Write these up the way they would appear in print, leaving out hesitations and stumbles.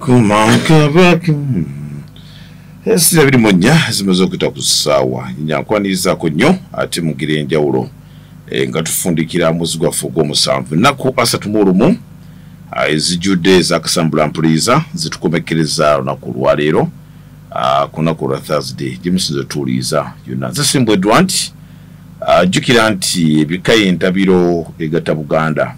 Kumankabaka esira 24 zimaze okuyita ku ssaawa 4. Nkwanirizaako nnyo ate mugira enjawulo nga tufundikira mwezi gwaffe ogw'omusanvu, nnaku 31 ezijjudde ezakasambula mpuliza zitukomekkereza lunaku olwaleero, ku lunaku olwa Thursday gyemusinza otuwuliriza yonna. Nze simbweddwa nti jjukira nti ebika y'entabiro egatta Buganda,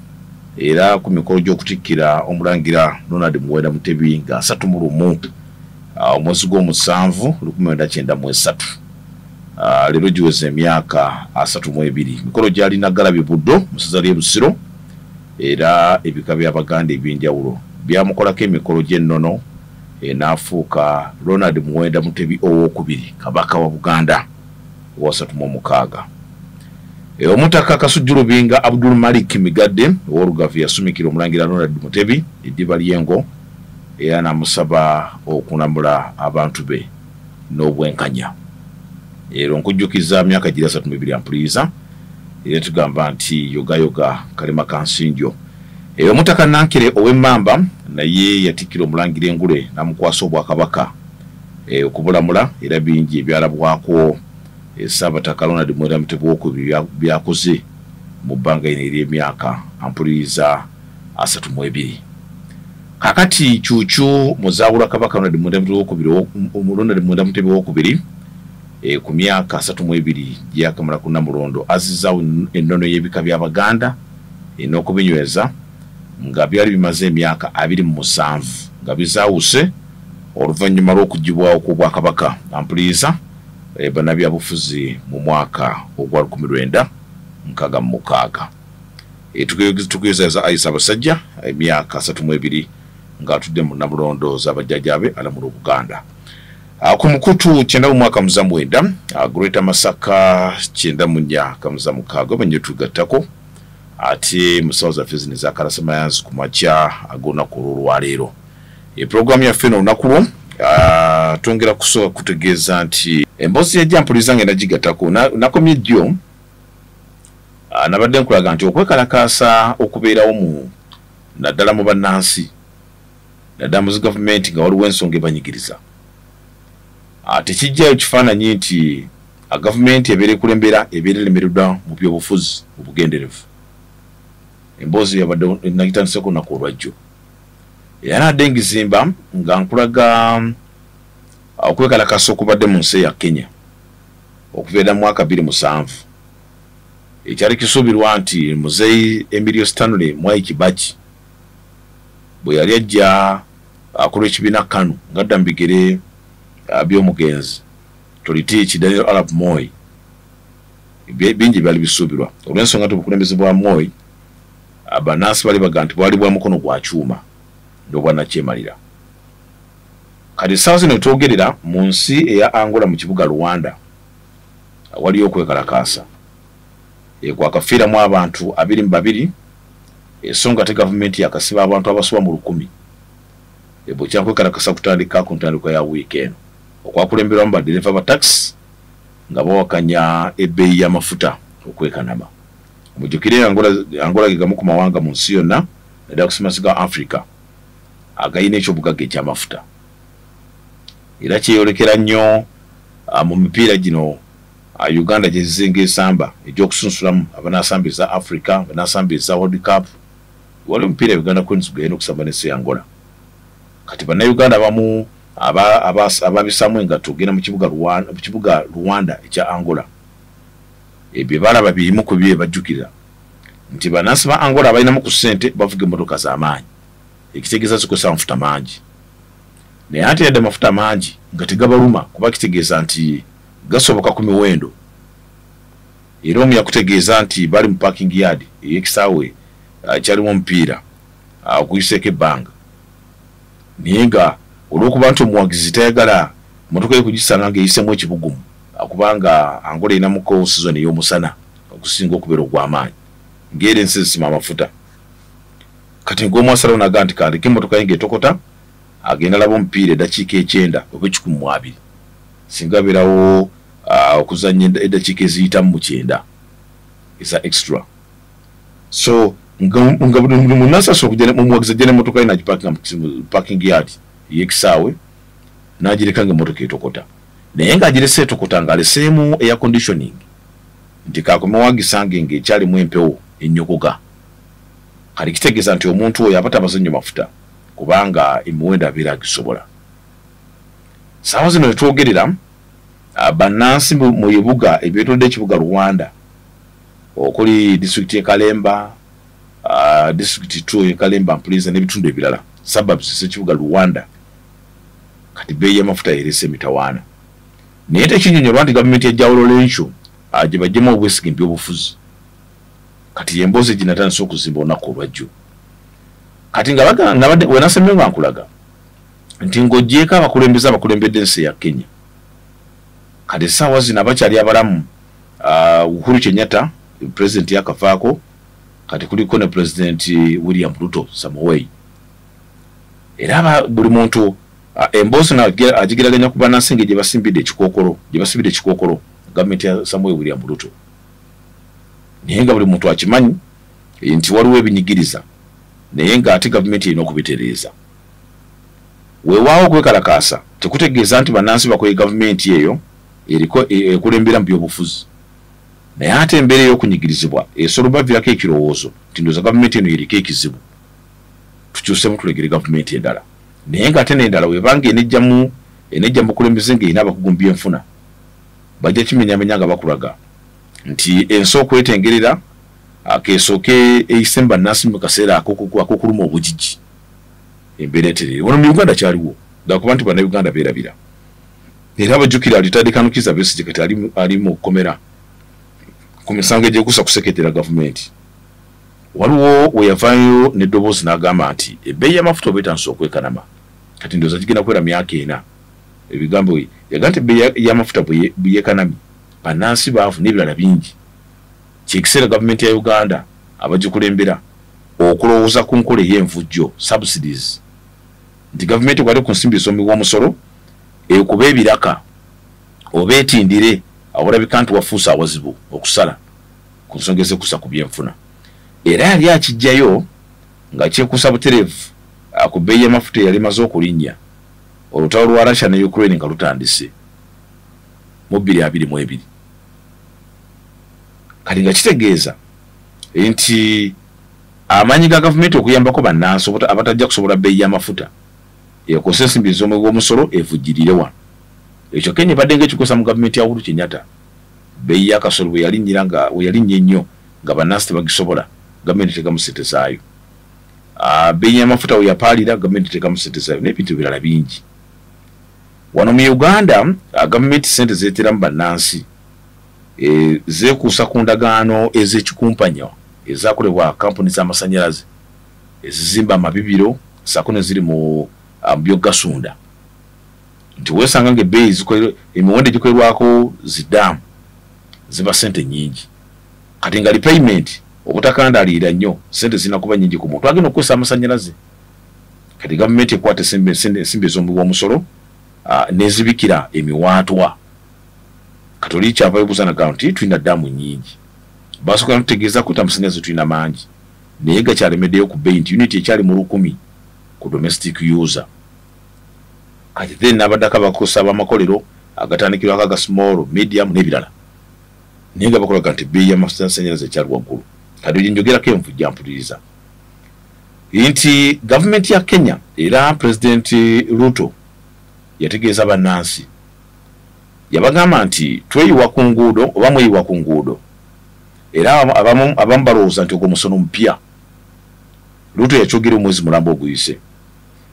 era ku mikolo gy'okutikkira Omulangira Ronald Muwenda Mutebi nga 31 omwezi gw'omusanvu 1993, leero giweza emyaka 32. Mikolo gyalina Galabi Buddo mu ssaza ly'e Busiro, era ebika by'Abaganda ebyenjawulo byamukolako emikolo gy'ennono, n'afuuka Ronald Muwenda Mutebi owokubiri, Kabaka wa Buganda owa 36. Omutaka Kasujju Lubinga Abdul Malik Migadde ow'Olugavu yasumikira Omulangira Ronald Mutebi eddiba ly'engo, era n'amusaba okunamula abantu be n'obwenkanya. Ero nkujjukiza myaka giri 32 ampuliza, era tugamba nti yogayoga kalema kansinjo. Omutaka Nankere ow'Emmamba naye yatikkira Omulangira engule n'amukwasa obwakabaka okubulamula, era bingi ebyalabwako Saabataka Ronald Muwenda Mutebi owokubiri byakoze mu bbanga lino ery'emyaka ampuliriza 32. Kakati kyukyu muzaawula Kabaka Ronald Muwenda Mutebi owokubiri, Ronald Muwenda Mutebi owokubiri, ku myaka 32 gyeyakamala ku Namulondo, azizaawo ennono y'ebika by'Abaganda n'okubinyweza nga byali bimaze emyaka 27 nga bizaawuse oluvannyuma lw'okugibwawo kw'obwakabaka ampuliriza bannabyabufuzi mu mwaka ogwa 1966. Tukuyozaayoza ayi Ssaabasajja, emyaka 32 ng'atudde mu Namulondo z'abajjajjaabe alamula Obuganda. Ku mukutu 91.9, Greater Masaka 94.6, benye tugattako ate mu ssaawa zaffe zino ezakalasamayanzi ku makya ag'olunaku olw'olwaleero. Puroguramu yaffe eno olunaku lwo twongera kusooka kutegeeza nti emboozi yajja mpuliza ngenda gigattako nakomye jjo. Nabadde nkulaga nti okwekalakaasa okubeerawo mu naddala mu bannansi, naddala mu zi gavumenti nga waliwo ensonga ebanyigiriza, tekijjayo kifaananyi nti gavumenti ebeera ekulembera ebeera eremereddwa mu byobufuzi mu bugenderevu. Emboozi yabadde nagitandiseko olunaku olwajjo, era nadde ngizimba nga nkulaga okwekalakaasa okubadde mu nsi eya Kenya okuviira mu mwaka 2007. Ekyali kisuubirwa nti Muzeeyi Emilio Stanley Mwai Kibaki bwe yali ajja akola ekibiina KANU ng'adda mu bigere by'omugenzi Toroitich Daniel Arap Moi, bingi byali bisuubirwa olw'ensonga nti obukulembeze bwa Moi bannansi bali baga nti bwali bwa mukono gwa kyuma n'obwannakyemalira. Kati essaawa zino twogerera mu nsi eya Angola, mu kibuga Luanda, waliyo okwekalakaasa kwakafiiramu abantu 22, ensonga te gavumenti yakasiba abantu abasoba mu 1000. Bwekyankwekalakasa kutandika ku ntandikwa ya wiiki eno okwakulemberwamu badereva ba taxi nga bawakanya ebbeeyi y'amafuta okwekanama. Mujjukire Angola ge gamu ku mawanga mu nsi yonna, naddala ku simasi ga Africa, agayina ekyobugagga ekyamafuta, era kyeyolekera nnyo mu mipiira gino Uganda gyezizenga esamba egy'okusunsulamu abanasamba eza Africa, abanasamba eza World Cup. Wali omupiira Uganda Queens gweyina okusamba n'ensi ya Angola. Kati Bannayuganda abamu ababisaamu engatto ogenda mu kibuga Luanda ekya Angola, ebyo balaba birimu ku bye bajjukira nti bannansi ba Angola abalinamu ku ssente bavuga emmotoka z'amaanyi, ekitegeeza zikozesa amafuta mangi. Naye ate yadde amafuta mangi nga tegabaluma, kuba kitegeeza nti gasoboka ku miwendo. Era omu yakutegeeza nti bali mu parking yard ey'ekisaawe kyalimu omupiira okuyiseeko ebbanga, naye nga olw'okuba nti omuwagizi tayagala motoka ye kugisanga ng'eyisemu ekibugumu, kubanga Angola erinamuko season ey'omusana okusinga okubeera ogw'amaanyi ng'era ensi ezisima amafuta. Kati ng'omu asalawo naga nti kandeke emmotoka ye ng'etokota, agenda alaba omupiira eddakiika 90 oba 120, singa abeerawo okuzannya eddakiika eziyitamu mu 90 eza extra. So nga buli munansi asobola okujja, omuwagizi ajja n'emmotoka ye nagipakinga mu parking yard. Ey'ekisaawe n'agireka ng'emmotoka etokota, naye ng'agirese etokota ng'aleseemu air conditioning nti kakomewo agisange ng'ekyalimu empewo ennyogoga. Kati kitegeeza nti omuntu oyo aba tabaze nnyo mafuta kubanga emiwendo abeera agisobola. Saawa zino wetwogerera, bannansi mu bibuga ebyetoolodde ekibuga Rwanda, okuli disitulikiti y'e Kalemba, disitulikiti 2 y'e Kalemba, Mpuliza n'ebitundu ebirala, suburbs z'ekibuga Rwanda, kati bbeeyi y'amafuta yeerese emitawaana. Naye tekinyonyolwa nti gavumenti ya João Lourenço gye baggyemu obwesige mu byobufuzi. Kati y'emboozi eginatandise okuzimba olunaku olwajjo. Kati nga wenasembyeyo nga nkulaga nti ng'oggyeeko abakulembeze abakulembedde ensi eya Kenya, kati essaawa zino abakyali abalamu, Uhuru Kenyatta pulezidenti yakavaako, kati kuliko ne Pulezidenti William Ruto Samoei. Era buli muntu emboozi agigeraganya ku bannansi gye basimbidde ekikookolo, gye basimbidde ekikookolo gavumenti ya Samoei William Ruto. Naye nga buli muntu akimanyi nti waliwo ebinyigiriza, naye ng'ate gavumenti erina okubitereeza. Weewaawo okwekalakaasa tekutegeeza nti bannansi bakoye gavumenti eyo eriko ekulembera mu byobufuzi, naye ate embeera ey'okunyigirizibwa esobola obaviirako ekirowoozo nti ndowooza gavumenti eno eriko ekizibu, tukyusemu tulegere gavumenti endala. Naye ng'ate n'endala webanga enejjamu enejja mu bukulembeze ng'erina abakugu mu byenfuna, bajja kimenyamenya nga bakulaga nti ensi okwetengerera akesooke eyise mu bannansi mu kaseera ak'okuluma obugigi, embeera eterere. Wano mu Uganda kyaliwo lwakuba nti Bannayuganda beerabira. Era abajjukira retired Colonel Kizza Besigye kati ali mu kkomera ku misango egyekuusa kuseketera gavumenti. Waliwo we yavaayo n'eddoboozi n'agamba nti ebbeeyi y'amafuta oba etandise okwekanama, kati ndowooza gigenda kuwera myaka 4. Ebigambo yagamba nti ebbeeyi y'amafuta bwe yeekanamye, bannansi baavu n'ebirala bingi. Kyekiseera gavumenti ya Uganda abagikulembera okulowooza ku nkola ey'envujjo, subsidies, nti gavumenti ekwate ku nsimbi ez'omuwi w'omusolo ekube ebiraka oba etindire awalabika nti wafuuse awazibu okusala ku nsonga ezekuusa ku byenfuna. Era yali akijjayo nga kyekuusa butereevu ku bbeeyi y'amafuta eyali emaze okulinnya olutalo lwa Russia ne Ukraine nga lutandise mu 2022. Kati nga kitegeeza nti amaanyi ga gavumenti okuyambako bannansi abatajja kusobola bbeeyi y'amafuta ekozesa ensimbi ez'omuwi w'omusolo evujjirire wano. Ekyo Kenya ebadde ng'ekikosa mu gavumenti ya Uhuru Kenyatta. Bbeeyi y'akasolo bwe yalinnyira nga bwe yalinnya ennyo nga bannansi tebagisobola, gavumenti eteekamu ssente zaayo. Bbeeyi y'amafuta we yapaalira, gavumenti eteekamu ssente zaayo n'ebintu ebirala bingi. Wano mu Uganda gavumenti ssente zeeteramu bannansi zeekuusa ku ndagaano ez'ekikumpanya ezakolebwa kampuni z'amasannyalaze ezizimba amabibiro ssaako ne ziri mu byogasunda, nti weesanga ng'ebbeeyi emiwendo egikolerwako ziddaamu ziba ssente nnyingi. Kati nga repayment obutakandaalirira nnyo, ssente zirina kuba nnyingi ku muntu agenda okukozesa amasannyalaze. Kati gavumenti ekwata ensimbi ez'omuwi w'omusolo n'ezibikira emiwaatwa. Kati oli kyava yeebuuza n'agamba nti tulina ddaamu nnyingi, basooka n'otutegeezaako nti amasannyalaze tulina mangi, naye gakyalemeddeyo ku bbeeyi nti unit ekyali mu 1000 ku domestic user. Kati then n'abaddako abakozesa ab'amakolero agatandikirwako aga small, medium n'ebirala, naye nga bakolaga nti ebbeeyi y'amasannyalaze ekyali waggulu. Kati gye njogerako envujja mpuliriza nti gavumenti ya Kenya era Pulezidenti Ruto yategeeza bannansi, yabagamba nti tweyiwa ku nguudo oba mweyiwa ku nguudo, era abamu balowooza nti ogwo musono mupya. Ruto yakyogera omwezi mulamba oguyise,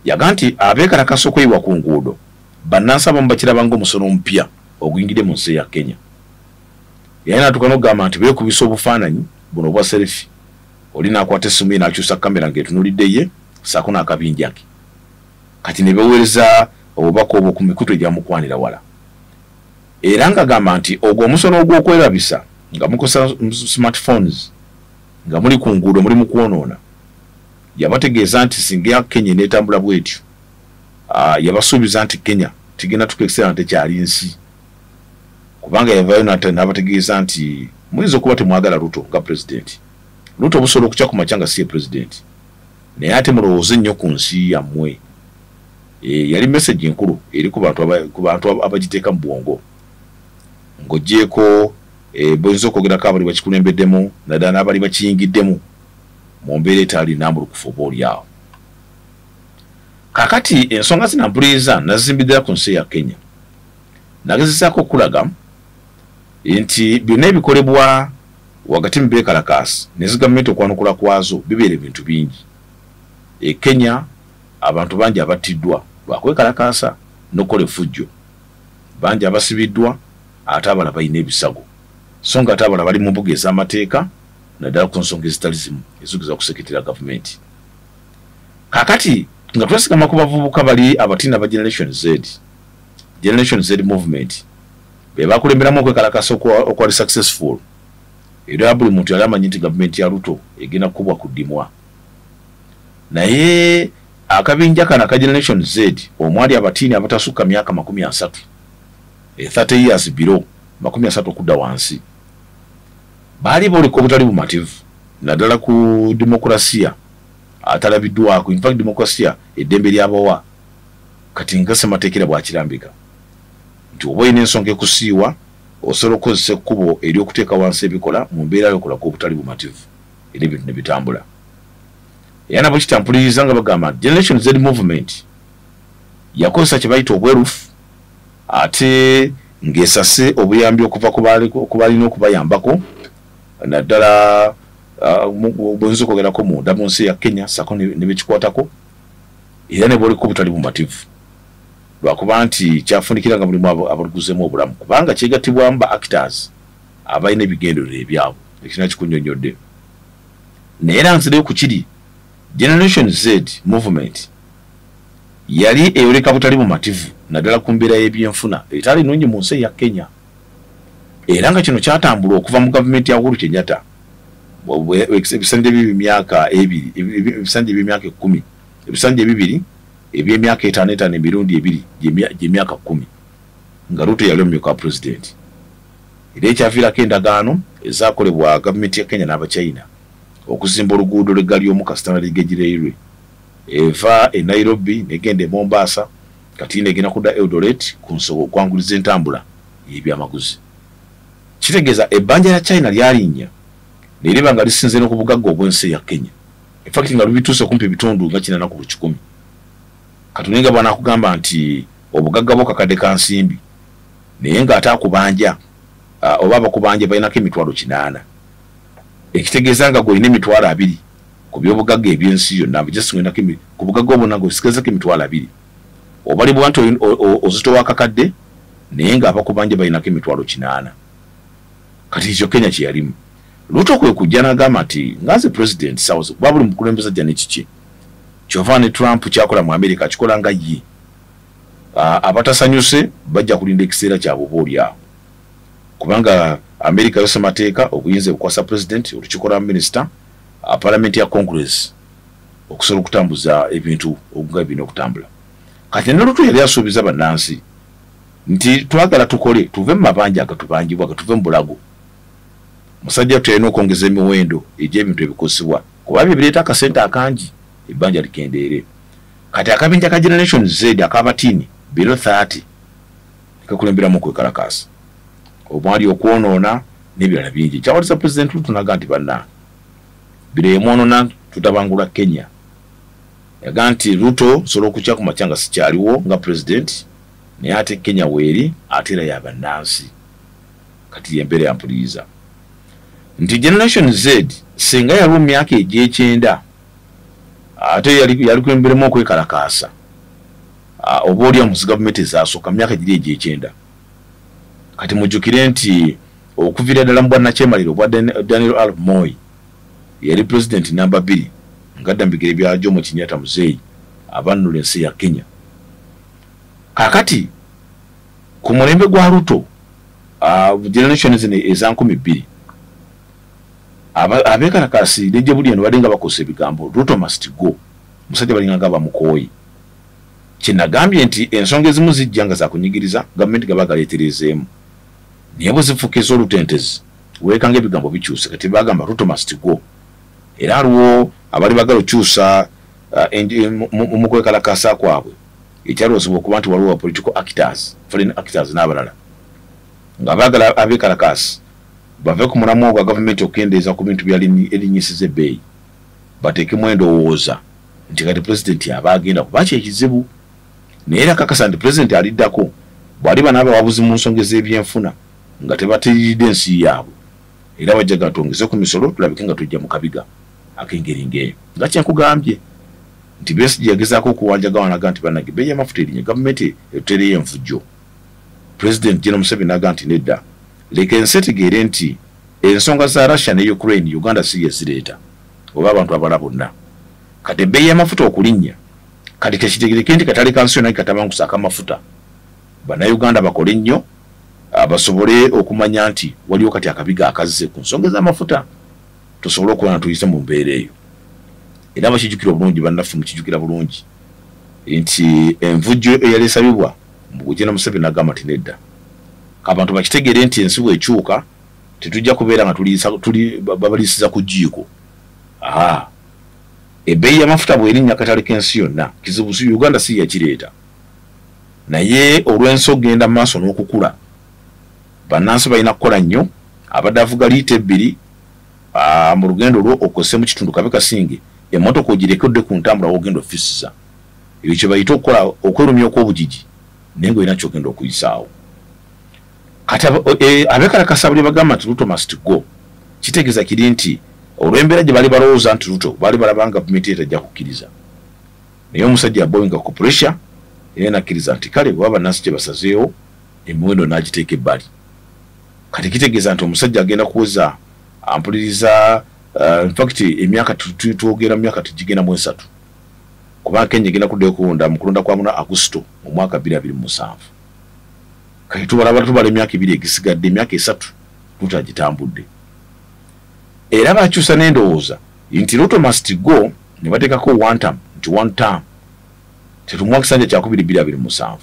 yaga nti abeekalakasa okweyiwa ku nguudo bannansi abamu bakiraba ng'omusono omupya oguyingidde mu nsi ya Kenya. Yali n'atuuka n'okugamba nti beekubisa obufaananyi buno obwa selfie, oli n'akwata essimu ye n'akyusa kamera ng'etunuulidde ye ssaako n'akabinja ke, kati ne beeweereza obubaka obwo ku mikutu egyamukwanira wala. Era ng'agamba nti ogwo omusono ogw'okwerabisa nga mukozesa smartphones nga muli ku nguudo muli mu kwonoona. Yabategeeza nti singa Kenya eneetambula bw'etyo, yabasuubiza nti Kenya tigenda tuuka ekiseera nga tekyali nsi, kubanga yavaayo n'abategeeza nti muyinza okuba temwagala Ruto nga pulezidenti, Ruto busobola okukya ku makya nga si ye pulezidenti, naye ate mulowooze nnyo ku nsi yammwe. Yali message enkulu eri ku bantu abagiteeka mu bwongo ng'ogyeko boyinza okwogerako abali bakikulembeddemu naddala n'abali bakiyingiddemu mu mbeera etaali nnambulukufu oba oli awo. Kaakati ensonga zino mpuliriza nazimbiddira ku nsi ya Kenya. Nagezesaako okulaga nti byonna ebikolebwa wakati mu beekalakaasi ne zi gavumenti okwanukula kwazo bibeera ebintu bingi. E Kenya abantu bangi abattiddwa lwakwekalakaasa n'okukola effujjo, bangi abasibiddwa ate abalala balina ebisago, so nga ate abalala bali mu mbuga ez'amateeka naddala ku nsonga ezitali zimu ezigeza okuseketera gavumenti. Kaakati nga twesigama ku bavubuka bali abatiini aba Generation Z, Generation Z movement, be bakulemberamu okwekalakaasa okwali successful, era buli muntu yali amanyi nti gavumenti ya Ruto egenda kukubwa ku ddimwa. Naye akabinja kano aka Generation Z omwali abatiini abatasukka myaka 30, 30 years below, 30 okudda wansi, baali booleka obutali bumativu naddala ku demokurasiya atalabiddwako. In fact demokurasiya eddembe lyabawa kati nga ssemateeka bw'akirambika nti oba olina ensonga ekusiiwa osobola okukozesa ekkubo ery'okuteeka wansi ebikola mu mbeera y'okulaga obutali bumativu era ebintu ne bitambula. Era nabo kitampuliriza nga bagamba Generation Z movement yakozesa kye bayita obwerufu ate ng'esase obuyambi okuva ku balina okubayambako naddala buyinza okwogerako munda mu nsi ya Kenya ssaako ne bekikwatako, era ne booleka obutali bumativu lwakuba nti kyafundikira nga mulimu abaluguzeemu obulamu kubanga kyegattibwamu ba actors abalina ebigendererwa ebyabwe. Ekyo nakikunnyonnyodde. Naye era nzireyo ku kiri Generation Z movement yali eyoleka butali bumativu naddala ku mbeera y'ebyenfuna etaali nnungi mu nsi eya Kenya, era nga kino kyatambula okuva mu gavumenti ya Uhuru Kenyatta ebisanja by'emyaka ebiri, ebisanja by'emyaka 10, ebisanja bibiri eby'emyaka 5 5 emirundi ebiri gy'emyaka 10 nga Ruto yali omumyuka wa pulezidenti. Era ekyaviirako endagaano ezaakolebwa gavumenti ya Kenya n'Abachina okuzimba oluguudo lw'eggaali y'omukka Standard Gauge Railway eva e Nairobi negenda e Mombasa kati negenda kudda Eldoret ku nsonga okwanguliza entambula y'ebyamaguzi. Kitegeeza ebbanja lya China lyalinnya ne liba nga lisinze n'okubugagga obw'ensi ya Kenya. In fact nga lubituuse kumpi ebitundu nga 80 ku 100. Kati nga bw'anaakugamba nti obugagga bwo kakadde ka nsimbi naye ng'ate akubanja oba abakubanja balinako emitwalo 8, ekitegeeza nga gw'olina emitwalo 20 ku byobugagga eby'ensi yonna, ku bugagga obwo nagwo osigazako emitwalo 20, obalibwa nti ozitowa akakadde naye ng'abakubanja balinako emitwalo 8. Kati ekyo Kenya kye yalimu. Ruto kwe kujja n'agamba nti nga nze pulezidenti sawa kuba buli mukulembeze ajja n'ekiki, kyova ne Trump kyakola mu Amerika akikola nga ye. Abatasanyuse bajja kulinda ekiseera kyabwe oba oli awo, kubanga Amerika yo ssemateeka obuyinza bukwasa pulezidenti, olukiiko lwa minisita, palamenti ya Congress okusobola okutambuza ebintu nga birina okutambula. Kati ne Ruto yali asuubiza bannansi nti twagala tukole tuve mu mabanja agatubanjibwa, gatuve mu bulago. Musajja tulina okwongeza emiwendo egy'ebintu ebikozesebwa kuba bye bireeta akasente akangi ebbanja likendeere. Kati akabinja ka Generation Z ak'abatiini below 30 kakulemberamu okwekalakaasa omwali okwonoona n'ebirala bingi. Kyawaliza Pulezidenti Ruto n'agamba nti bannange bino emwonoona tutabangula Kenya. Yagamba nti Ruto nsobola okukya ku makya nga sikyaliwo nga pulezidenti, naye ate Kenya weeri ate era ya bannansi. Kati y'embeera yampuliriza nti Generation Z singa yaliwo mu myaka egy'ekyenda ate yali kulemberemu okwekalakaasa oba oli mu gavumenti ezasooka mu myaka giri egy'ekyenda. Kati mujjukire nti okuviira ddala mu bwannakyemaliro obwa Daniel Arap Moi yali pulezidenti namba 2 ng'adda mu bigere bya Jomo Kenyatta muzeeyi abannula ensi ya Kenya. Kaakati ku mulembe gwa Ruto generation zino eza 2000 abeekalakaasi ne gye buli eno badde nga bakozesa ebigambo Ruto must go, musajja balinga nga bamukooye. Kye nagambye nti ensonga ezimu zijja nga zakunyigiriza gavumenti nga bagaleeterezeemu, naye bwe zifuuka ez'olutentezi weekanga ebigambo bikyuse. Kati bagamba Ruto must go, era aliwo abali bagala okyusa mu kwekalakaasa kwabwe Ekyalowoozebwa okuba nti waliwo political actors, foreign actors n'abalala nga baagala abeekalakaasi bave ku mulamwa gwa gavumenti okukendeeza ku bintu byalinyisiza ebbeeyi, bateekemu endowooza nti kati pulezidenti aba agenda kuba kyekizibu. Naye era kakasa nti pulezidenti aliddako bw'aliba n'abawabuzi mu nsonga ez'ebyenfuna nga tebatiriridde ensi yaabwe, era bajjaga twongeze ku misolo tulabike nga tujja mu kabiga ak'engeri ng'eyo. Nga kyenkugambye nti Besigye yagezaako okuwanjaga wanaga nti bannange, ebbeeyi y'amafuta erinnya, gavumenti etuteereyo envujjo. Pulezidenti General Museveni n'agamba nti nedda, leka ensi etegeere nti ensonga za Russia ne Ukraine Uganda si yezireeta oba abantu abalala bonna. Kati ebbeeyi y'amafuta okulinnya, kati tekitegereke nti katale ka nsi yonna katabangusa ak'amafuta. Bannayuganda bakole nnyo basobole okumanya nti waliwo kati akabiga akazze ku nsonga ez'amafuta, tusobole okuba nga tuyise mu mbeera eyo. Era bakijjukira obulungi, bannaffe mukijjukira bulungi nti envujjo eyali esabibwa Mugujena Museveni n'agamba nti nedda, abantu bakitegeere nti ensi bw'ekyuka tetujja kubeera nga tuli babaliisiza ku jjiiko. Ebbeeyi y'amafuta bw'erinnya akatale k'ensi yonna, kizibu si Uganda si yakireeta, naye olw'ensi okugenda mu maaso n'okukula, bannansi balina kukola nnyo. Abadde avuga liita 2 mu lugendo lwo okozese mu kitundu kabe kasinge, emmotoka ogireke odde ku ntambula w'ogenda ofisiza. Ebyo kye bayita okukola okwerumya okw'obugigi, naye ng'olina ky'ogenda okuyisaawo. Kati abeekalakasa buli bagamba nti Ruto must go, kitegeeza kiri nti olw'embeera gye baali balowooza nti Ruto baali balaba nga gavumenti ye tajja kukkiriza, naye omusajja yabowinga ku pressure era nakkiriza nti kale bwaba bannansi kye basazeewo, emiwendo n'agiteeka ebbali. Kati kitegeeza nti omusajja agenda kuweza ampuliriza, infact emyaka twogera mu myaka tegigenda mu 3, kubanga Kenya egenda kuddayo okulonda mu kulonda kwa muna Agusto mu mwaka 2027. Kati tubalaba tubala emyaka 2 egisigadde, emyaka 3 Ruto agitambudde. Era bakyusa n'endowooza nti Ruto must go, ne bateekako one term, nti one term tetumuwa kisanja kyakubiri 2027.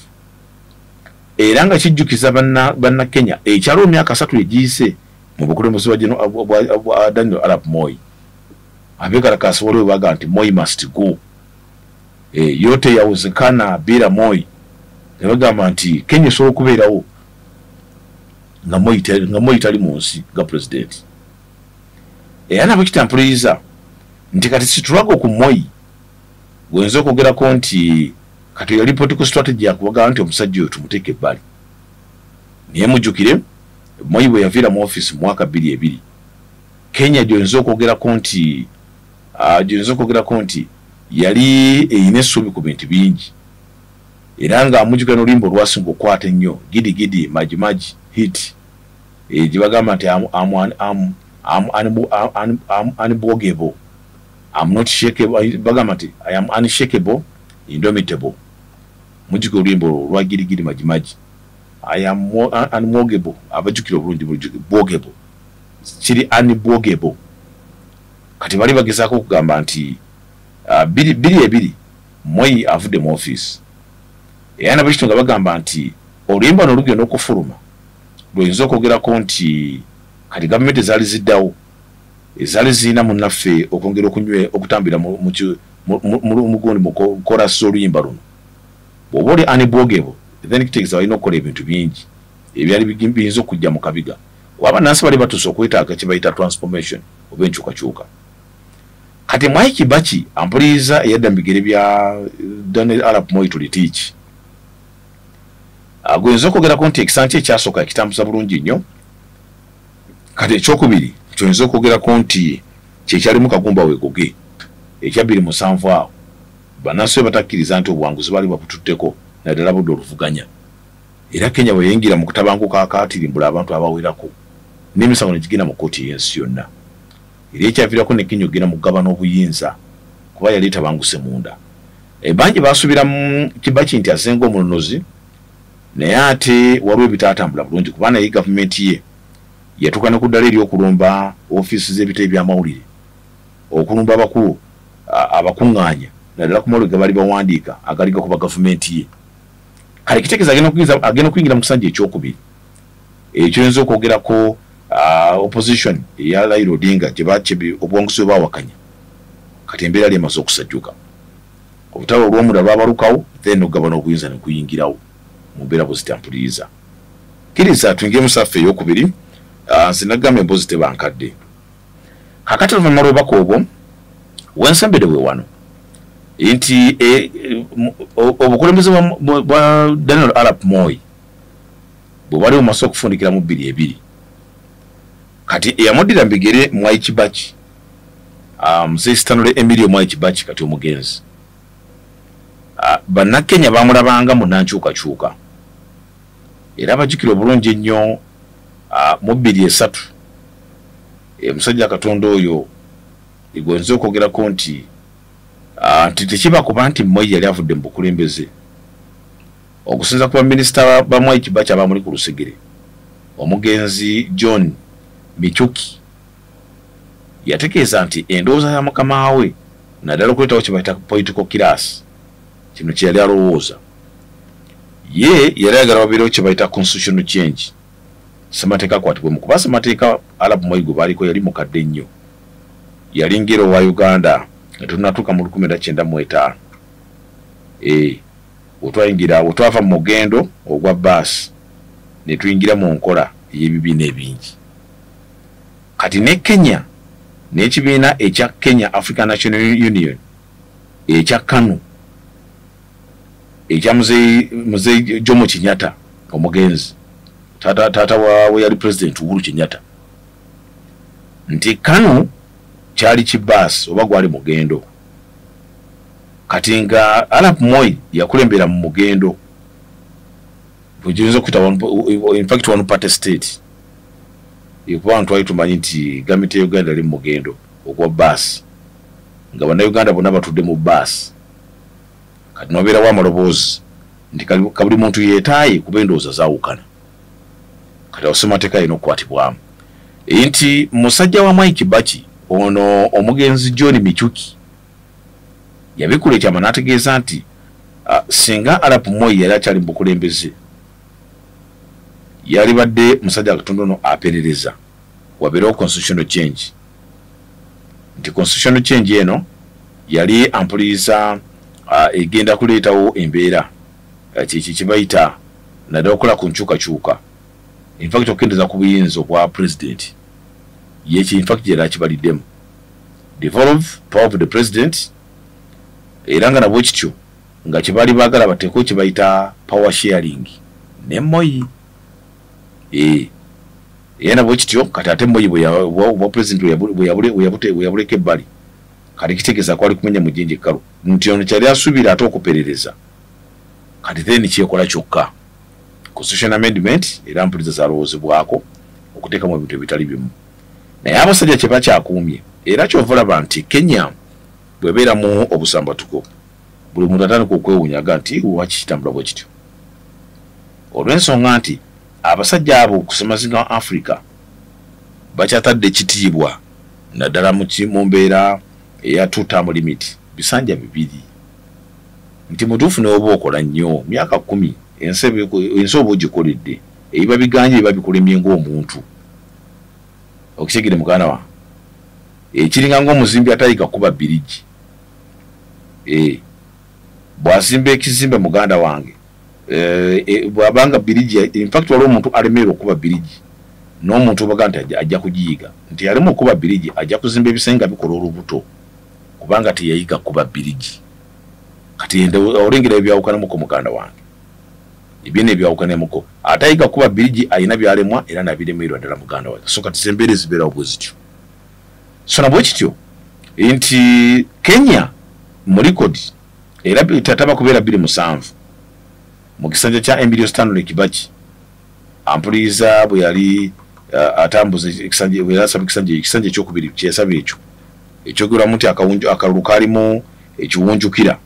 Era nga kijjukiza banna Kenya ekyaliwo emyaka 3 egiyise mu bukulembeze bwa Daniel Arap Moi. Abeekalakaasi waliwo bagamba nti Moi must go, yote yawezekana bila Moi. Ne bagamba nti Kenya esobola okubeerawo nga Moi tali mu nsi nga pulezidenti. Era nabo kitampuliriza nti kati situlago ku Moi gwenza okwogerako nti kati yali political strategy yakubagamba nti omusajja oyo tumuteeke ebbali. Naye mujjukire Moi bwe yaviira mu ofiisi mu mwaka 2002, Kenya gy'oyinza okwogerako nti yali erina essuubi ku bintu bingi, era nga mujjukira n'oluyimba olwasinga okukwata ennyo, Gidi Gidi Maji Maji hit, gye bagamba nti I'm unbwogable, I'm not shakeable, bagamba nti I am unshakable, indomitable. Mujjukira oluyimba olwo olwa Gidi Gidi Maji Maji, I am unwogable, abajjukira obulungi bwogable, kiri unbwogable. Kati bali bagezaako okugamba nti 2002 Moi avudde mu ofiisi, era nabwe nga bagamba nti oluyimba luno lugenda okufuluma lwoyinza okwogerako nti kati gavumenti ezaali ziddawo ezaali zirina munnaffe okwongera okunywe okutambira mugundi mu korasi z'oluyimba luno. Bw'oba oli unbwogable, then kitegeeza balina okukola ebintu bingi ebyali biyinza okujja mu kabiga, kuba bannansi bali batuuse okwetaaga kye bayita transformation oba enkyukakyuka. Kati Mwai Kibaki ampuliriza eyadda mu bigere bya Daniel Arap Moi Toroitich, gwenza okwogerako nti ekisanja kye ekyasooka yakitambuza bulungi nnyo. Kati ekyokubiri kyoyinza okwogerako nti kyekyalimu Kagumba Wegoge ekya 2007, awo bannansi be batakkiriza nti obuwanguzi baali babututteko, naddala budde oluvuganya. Era Kenya bwe yayingira mu kutabanguka akaatirimbula abantu abawerako n'emisango ne gigenda mu kkooti ey'ensi yonna, era ekyaviirako ne Kenya okugenda mu kugabana obuyinza kuba yali etabanguse munda. Bangi baasuubira mu Kibaki nti azze ng'omununuzi, naye ate waliwo ebitaatambula bulungi, kuba naye gavumenti ye yatuuka ne ku ddala ery'okulumba ofiisi z'ebitebe by'amawulire, okulumba abakulu abakuŋŋaanya naddala ku mawulire ge baali bawandiika agaali gakuba gavumenti ye. Kale kitegeeza agenda okuyingira mu kisanja ekyokubiri ekyoyinza okwogerako opposition eya Raila Odinga gye obuwanguzi bwe baawakanya. Kati embeera yali emaze okusajjuka. Olutalo olw'omunda lwabalukawo, then okugabana obuyinza ne kuyingirawo mu mbeera bwe zitampuliriza. Kkiriza tuyingire mu saffe ey'okubiri. Nze nagamba emboozi teba nkadde. Kaakati oluvannyuma lw'obubaka obwo wensembere we wano nti obukulembeze bwa Daniel Arap Moi bwe bwali bumase okufundikira mu 2020, kati eyamuddira mu bigere Mwai Kibaki, Mzee Stanley Emilio Mwai Kibaki kati omugenzi, Bannakenya bamulabanga munnankyukakyuka era bajjukira obulungi ennyo mu 2003 omusajja Katonda oyo gwe nze okwogerako nti tekiba kuba nti Moi yali avudde mu bukulembeze. Okusinza ku baminisita ba Mwai Kibaki abamuli ku lusegere, omugenzi John Michuki yategeeza nti endowooza ya mukama we naddala okuleetawo kye bayita political class, kino kye yali alowooza, ye yali ayagala wabeerewo kye bayita constitutional change, ssemateeka akwatibwemu, kuba ssemateeka Arap Moi gwe baaliko yali mukadde nnyo, yali ngero wa Uganda nga tunatuuka mu 1905 wetwayingira, wetwava mu mugendo ogwa baasi ne tuyingira mu nkola ey'ebibiina ebingi. Kati ne Kenya n'ekibiina ekya Kenya African National Union ekya KANU ekya Mzee Jomo Kenyatta omugenzi, taata waabwe yali President Uhuru Kenyatta, nti KANU kyali kibaasi oba gwali mugendo. Kati nga Arap Moi yakulembera mu mugendo bwegiyinza okuyita in fact one party state, kuba twali tumanyi nti gavumenti ya Uganda yali mu mugendo ogwa baasi nga Bannayuganda bonna batudde mu baasi. Kati nobeerawo amaloboozi nti kabuli muntu yeetaaye kuba endowooza zaawukana. Kati awo ssemateeka alina okukwatibwamu nti musajja wa Mwai Kibaki ono omugenzi John Michuki yabikula ekyama n'ategeeza nti singa Arap Moi yali akyali mu bukulembeze, yalibadde musajja Katonda ono aperereza wabeerewo constitutional change, nti constitutional change eno yali ampuliriza egenda kuleetawo embeera kiki kibayita naddala okukola ku nkyukakyuka, in fact okukendeeza ku buyinza obwa president. Yeki in fact yali akibaliddemu, devolve power of the president, era nga nabwe kityo nga kyebaali baagala bateeko kye bayita power sharing ne Moi. Era nabwe kityo kati ate Moi bwa president bwe yabuleka ebbali, kati kitegeeza kwali kumenya mujinji ekkalu nti ono kyali asuubira ate okuperereza. Kati then kyekola kyokka constitution amendment era mpuliza zalowoozebwako okuteekamu ebintu ebitali bimu, naye abasajja kye bakyakuumye. Era kyova olaba nti Kenya bw'ebeeramu obusambatuko, buli muntu atandika okwewuunyaga nti lwaki kitambula bwe kityo, olw'ensonga nti abasajja abo ku ssemazinga wa Africa bakyatadde ekitiibwa naddala mu mbeera eya two term limit, bisanja bibiri, nti mutuufu ne oba okola nnyo myaka 10 ensi oba ogikoledde, ebiba biganye biba bikulemye ng'omuntu. Okitegere muganda wange, ekiringa ng'omuzimbi atayiga kuba birigi, bw'azimba ekizimbe muganda wange, bw'abanga birigi, in fact waliwo omuntu alemererwa okuba birigi n'omuntu obaga nti ajja kugiyiga, nti alema okuba birigi ajja kuzimba ebisenge nga bikola olubuto kubanga teyayiga kuba birigi. Kati olengera ebyawukanamuko muganda wange, ebyene ebyawukanamuko, atayiga kuba birigi alina byalemwa era nabiremererwa ddala muganda wange. So kati zembeera ezibeerawo bwe zityo. So nabwe kityo nti Kenya mu record era tataba kubeera 2007 mu kisanja kya Emilio Stanley Kibaki ampuliriza bwe yali atambuza ekisanja, bwe yasaba ekisanja ekyokubiri kyeyasaba ekyo ekyogerwamu nti akalulu kaalimu ekiwunjukira.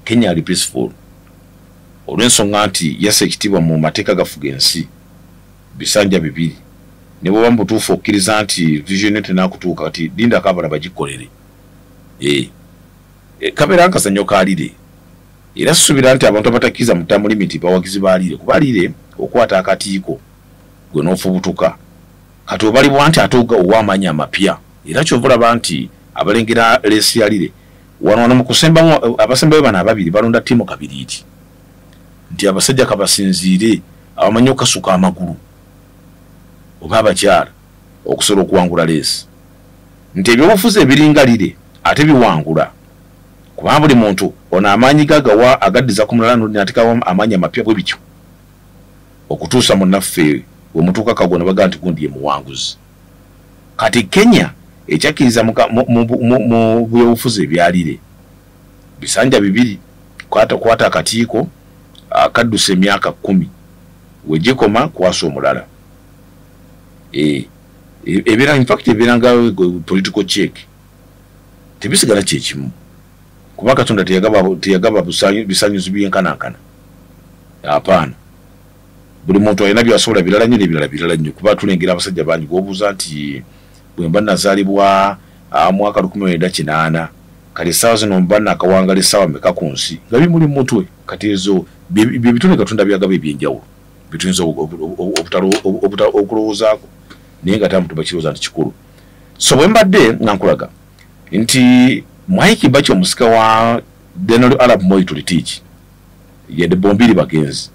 Kenya ali peaceful olw'ensonga nti yassa ekitiibwa mu mateeka gafuga ensi, bisanja bibiri, ne bw'oba mu butuufu okkiriza nti vision yo tenaakutuuka, kati lindako abalala bagikolere. Kabeera akazannyo ka lire, era suubira nti abantu abatakkiriza mu term limit bawagizi ba lire, kuba lire okwata akatiiko gwe n'ofubutuka, kati obalibwa nti ate owa amaanyi amapya. Era kyova olaba nti abalengera leesi ya lire Wano mu kusembamu abasembayo bano ababiri balonda ttiimu kabiriiti nti abasajja kabasinziire abamanyi okukasuka amagulu oba abakyala okusobola okuwangula leesi, nti ebyobufuzi ebiringalire ate biwangula, kubanga buli muntu ono amaanyi gagawa agaddiza ku mulala n'ateekawo amaanyi amapya bwe bityo okutuusa munnaffe we mutuuka kago ne bagamba nti gundi ye muwanguzi. Kati Kenya ekyakkiriza mu byobufuzi ebyalire bisanja bibiri, kwata akakiiko akaddusa emyaka 10 wegikoma kwasa omulala. Ebeera in fact ebeera nga political check, tebisigala kyekimu kuba Katonda teyagaba bisanyuzi byenkanankana. Apaana, buli muntu alina byasobola birala nnyo n'ebirala birala nnyo, kuba tulengera abasajja bangi gwobuuza nti bwe mba nazaalibwa mwaka 1980 kati essaawa zino mba nakawangala essaawa meka ku nsi nga bimuli mutwe. Kati ezo bye bitone Katonda byagaba ebyenjawulo bituyinza okulowoozaako, naye nga tamu tubakirowooza nti kikulu. So bwe mbadde nga nkulaga nti Mwai Kibaki omusika wa Daniel Arap Moi Toroitich yadde bombiri bagenzi,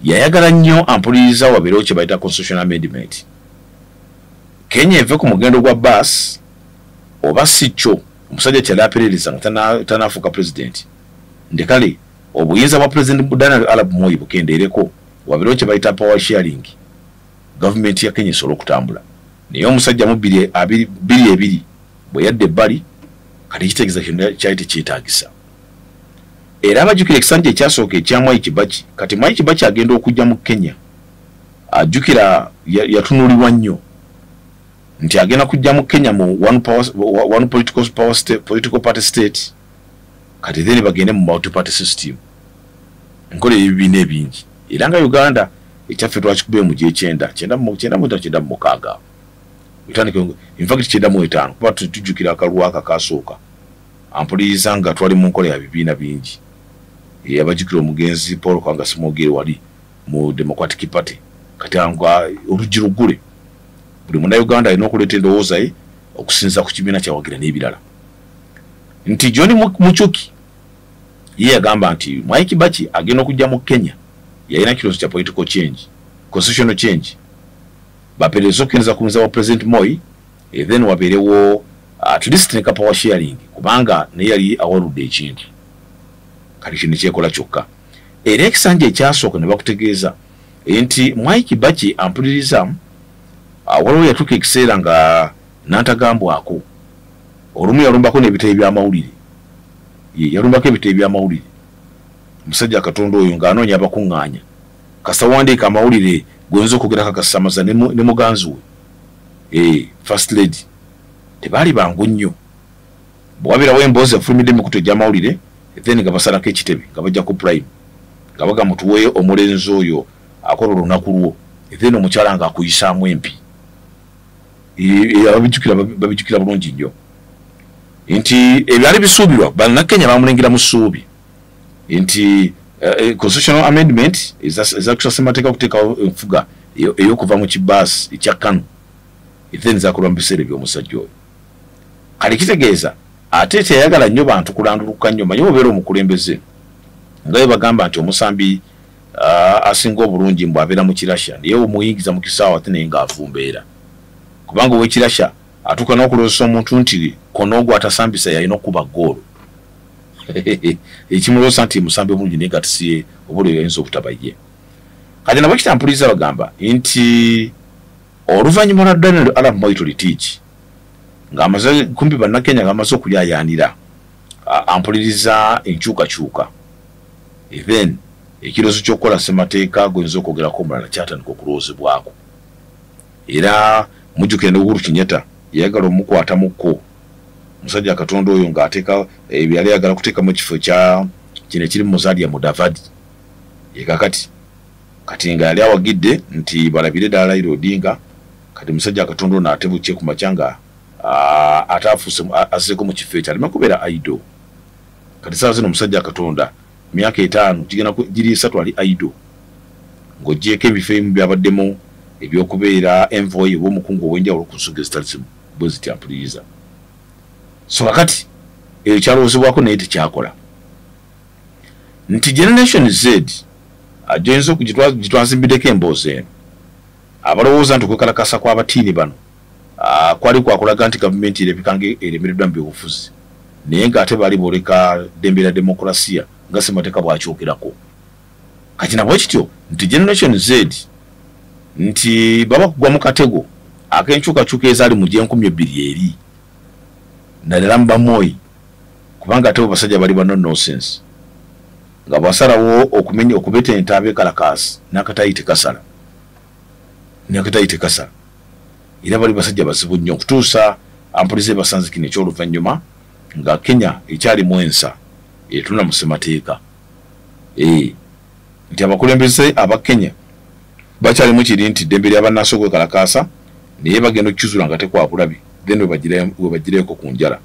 yayagala nnyo ampuliriza wabeerewo kye bayita constitutional amendment, Kenya eve ku mugendo gwa baasi oba si kyo omusajja kyali aperereza nga tanafuuka pulezidenti, nti kale obuyinza bwa Pulezidenti Daniel Arap Moi bukendeereko wabeerewo kye bayita power sharing, gavumenti ya Kenya esobole okutambula. Naye omusajja mu 2022 bwe yadda ebbali, kati ekitegeeza kyonna kyali tekyetaagisa. Era abajjukira ekisanja ekyasooka ekya Mwai Kibaki. Kati Mwai Kibaki agenda okujja mu Kenya, ajjukira yatunuulirwa nnyo nti agenda kujja mu Kenya mu one political power state, political party state, kati then bagende mu multi party system, enkola ey'ebibiina ebingi. Era nga Uganda ekyaffe twakikubye mu gy'ekyenda kyenda mu kyenda mu kyenda mu mukaaga, in fact 95, kuba tujjukira akalulu ako akasooka ampuliriza nga twali mu nkola ya bibiina bingi. Abajjukira omugenzi Paul Kawanga Ssemwogerere wali mu Democratic Party. Kati nga oluggi luggule, buli munnayuganda alina okuleeta endowooza ye okusinziira ku kibiina kyawagira n'ebirala. Nti John Muchuki ye yagamba nti Mwai Kibaki agenda okujja mu Kenya yalina kirowoozo kya political change, constitutional change, baperereza okukkiriza ku buyinza bwa President Moi, then wabeerewo at least ne ka power sharing, kubanga naye yali awaludde ekintu. Kati kino kyekola kyokka. Era ekisanja ekyasooka ne bakutegeeza nti Mwai Kibaki ampuliriza, waliwo yatuuka ekiseera nga nantagambwako, olumu yalumbako n'ebitebe by'amawulire, yalumbako ebitebe by'amawulire. Omusajja Katonda oyo ng'anoonya abakuŋŋaanya, kasita wandiika amawulire goyinza okwogerako akasamaza ne muganzi we First Lady tebaali bangu nnyo. Bwe wabeerawo emboozi efulumidde emikutu egy'amawulire, then nga basalako ekitebe nga bajja ku Prime nga bagamba tuwe omulenzi oyo akola olunaku lwo, then omukyala ng'akuyisaamu empi. Ababijjukira babijjukira bulungi nnyo nti ebyali bisuubirwa bannakenya bamulengera mu ssuubi nti constitutional amendment ezakusa ssemateeka okuteekawo enfuga ey'okuva mu kibaasi ekya KANU, then zakolwa mu biseera eby'omusajja oyo. Kale kitegeeza ate teyayagala nnyo bantu kulanduluka nnyo. Manyi obeera omukulembeze nga bwe bagamba nti omusambi asinga obulungi mbw abeera mu kirasha, naye omuyingiza mu kisaawe ate naye ng'avumbeera, kubanga ow'ekirasha atuuka n'okulowooza omuntu nti kono atasambisa yalina okuba ggoolo, ekimulowooza nti musambi omulungi, naye nga tisiye oba olwo yayinza obutaba ye. Kati nabo kitampuliza bagamba nti oluvannyuma lwa Daniel Arap Moi Toroitich ng'amaze kumpi bannakenya ng'amaze okuyayaanira ampuliriza enkyukakyuka, then ekirowoozo ky'okukola ssemateeka goyinza okwogerako omulala kyatandika okulowoozebwako. Era mujjukire ne Uhuru Kenyatta yayagala omukwatamuko musajja Katonda oyo ng'ateeka yali ayagala kuteekamu ekifo kya kino ekiri mu Musalia Mudavadi ye. Kati nga yali awagidde nti balabire ddala Raila Odinga. Kati musajja Katonda ono ate bukye ku makya nga ate afuuse azzeeko mu kifo ekyo aleme kubeera idle. Kati saawa zino omusajja Katonda myaka 5 gigenda giri 3 ali idle, ng'ogyeko ebifo ebimu byabaddemu ebyokubeera envoy oba omukungu ow'enjawulo ku nsonga ezitali zimu bwe zitya mpuliriza. So kakati Ekyalowoozebwako naye tekyakola nti Generation Z ajoyinza gitwazimbiddeko emboozi eno, abalowooza nti okwekalakasa kw'abatiini bano kwali kwakulaga nti gavumenti erabika nga eremereddwa mu byobufuzi, naye ng'ate baali booleka ddembe lya demokulasiya nga ssemateeka bw'akyogerako. Kati nabwe kityo nti Generation Z nti baba kugwa mu katego ak'enkyukakyuka ezaali mu gy'enkumi 20 eri, naddala mu Bamwoyi, kubanga ate bo basajja bali ba no nonsense, nga bwasalawo okumenya okubetenta abeekalakaasi n'akatayi tekasala, n'akatayi tekasala. Era bali basajja bazibu nnyo okutuusa ampulize basanze kino ekyoluvannyuma nga Kenya ekyalimu ensa etunda mu ssemateeka, nti abakulembeze aba Kenya bakyalimu kiri nti ddembe lyabannansi okwekalakaasa, naye bagenda okukizula nga tekwabulabi, then webagireko ku njala.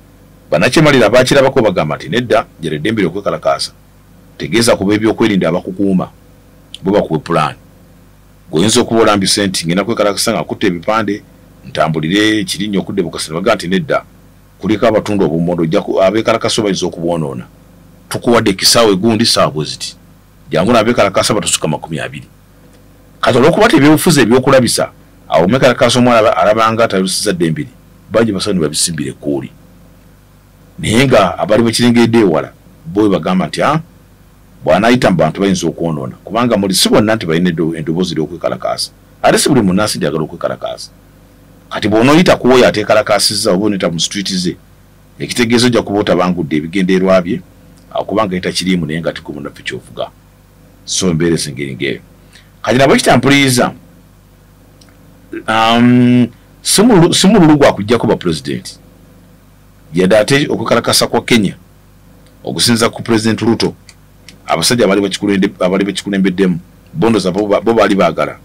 Bannakyemalira bakirabako bagamba nti nedda, njala eddembe lyokwekalakaasa tegeeza kuba ebyokwerinda abakukuuma bo bakuwe pulaani. Gweoyinza okuba olambise nti ngenda kwekalakasa nga kutta ebipande ntambulire ekirinnya okudda Bukasa, ne bagaa nti nedda, kuliko abatunda obumondo, abeekalakasa bayinza okubwonoona, tukuwadde ekisaawe gundi saawa bwe ziti, jangu n'abeekalakasa batusuka 20. Kati olwokuba ti ebyobufuzi ebyokulabisa awo omwekalakasa omwana alabanga atalusiza ddembe lye, bangi basawo ne babisimbira ekkuuli, naye nga abali bakirengeredde ewala bo bagamba nti a bw'anaayita mu bantu bayinza okwonoona, kubanga muli si bonna nti balina eddoboozi ly'okwekalakaasa, ate si buli munnansi nti agala okwekalakaasa. Kati bw'onooyita ku oyo ateekalakaasizza oba onoyita mu street ze, ekitegeeza ojja kuba otabangudde ebigendererwa bye, kubanga yetakiriimu, naye nga tigwe munnaffe kyovuga. So embeera ezengeri ng'eyo. Kati nabwe kitampuliriza, si mululu gwa kujjako bapulezidenti yadde, ate okwekalakasa kwa Kenya okusinza ku Pulezidenti Ruto, abasajja abali bakikulembeddemu bondoza bo baali baagala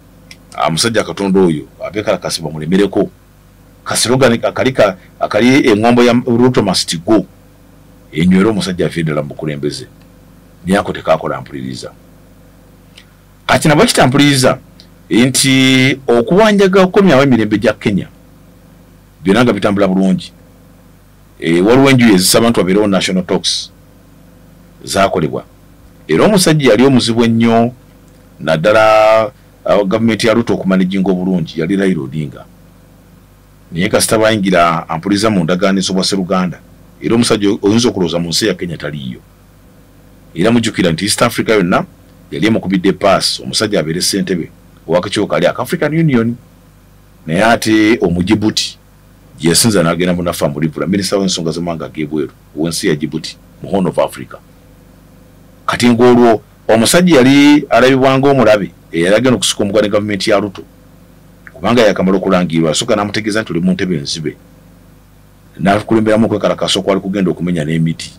omusajja Katonda oyo abeekalakasi bamulemereko ka slogan akali akali eŋŋombo ya "Ruto must go" enywere omusajja aviire ddala mu bukulembeze, naye ako tekakola. Mpuliriza, kati nabwe kitampuliriza nti okuwanjaga okukomyawo emirembe gya Kenya byonna nga bitambula bulungi, waliwo enjuyi ezisaba nti wabeerewo national talks zakolebwa. Era omusajja yali omuzibu ennyo naddala gavumenti ya Ruto okumanaginga obulungi yali Raila Odinga, naye kasita bayingira ampuliza mu ndagaano ez'obwaseruganda, era omusajja oyinza okulowooza mu nsi ya Kenya taliiyo. Era mujjukira nti East Africa yonna yali emukubidde paasi omusajja abeere ssentebe owakakiiko kali aka African Union, naye ate Omujibuti gyeyasinza n'agenda munafa mulivula minisita w'ensonga z'amawanga ag'ebweru ow'ensi ya Jibuti mu Horn of Africa. Kati ng'olwo omusajja yali alabibwa ng'omulabe eyali agenda okusika omuguwa ne gavumenti ya Ruto, kubanga yakamala okulangirirwa, asooka n'amutegeeza nti oli mu ntebe enzibe, n'akulemberamu okwekalakasa okwali kugenda okumenya n'emiti.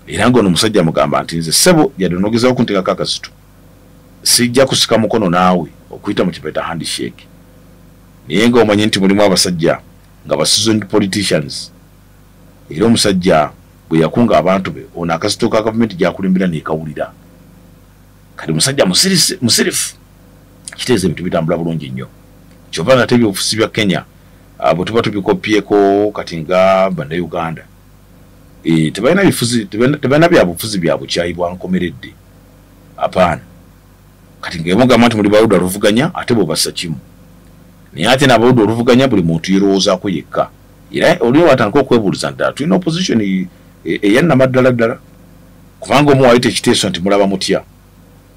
Era ng'ono omusajja amugamba nti nze ssebo, yadde onogezaako kunteekako akazito, sijja kusika mukono naawe okuyita mu kibaita handshake, naye nga omanyi nti mulimu abasajja nga ba seasoned politicians. Era omusajja bwe yakunga abantu be, ono akazito ka gavumenti gyakulembera nekawulira. Kati musajja musirifu, kitegeeza ebintu bitambula bulungi nnyo. Kyova nate ebyobufuzi bya Kenya bwe tuba tubikopyeko kati nga Bannayuganda, tebalina bifuzi, tebalina byabufuzi bya bukyayi bwa nkomeredde, apaana. Kati ngaemugamba nti muli baludda oluvuganya, ate bwebassa kimu, naye ate nabaludda oluvuganya buli muntu yerowoozaako yekka. Era oli watandika okwebuuliza nti ddala tulina opposition eyannama ddala ddala, kubanga omu wali tekiteeso nti mulaba mutya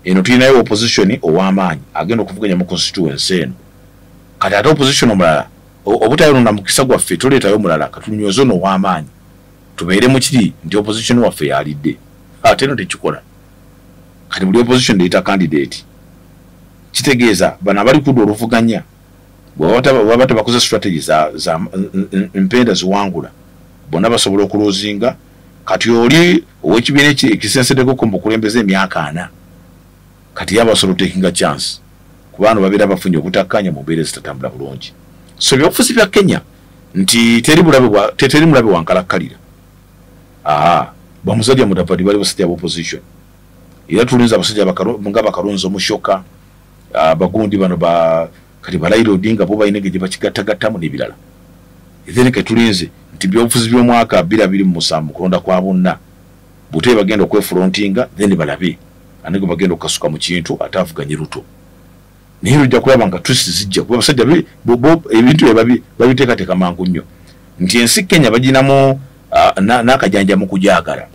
eno tulinayo opposition ow'amaanyi agenda okuvuganya mu constituency eno. Kati ate opposition omulala obutayonona mukisa gwaffe toleetayo mulala, katunyweze ono ow'amaanyi tubeere mu kiri nti opposition waffe yalidde, ate eno tekikola. Kati buli opposition leeta candidate, kitegeeza bano abali kudda oluvuganya bwebaba tebakoze strategy za mpenda ziwangula, bonna basobola okulosinga. Kati oli ow'ekibiina ekisenseddeko mu bukulembeze emyaka 40, kati yaba asobola otakinga chance, kubanga babeera bafunye obutakkanya mu mbeera ezitatambula bulungi. So ebyobufuzi bya Kenya nti teri teri mulabe wankalakkalira. Aa bamusajja Mudavadi bali basajja ba opposition, era tulinza abasajja nga Bakalonzo Musyoka, bagundi bano ba kati ba Raila Odinga bo balina engeri gye bakigattagattamu n'ebirala. Then ketulinze nti byobufuzi by'omwaka 2027 kulonda kwa bonna bute bagenda okwefrontinga, then balabe anigo bagenda okukasuka mu kintu ate avuganye Ruto. Naye lujja kulaba nga twist zijja kuba abasajja ebintu babiteekateeka mangu nnyo nti ensi Kenya baginamu n'akajanja mu kujaagala.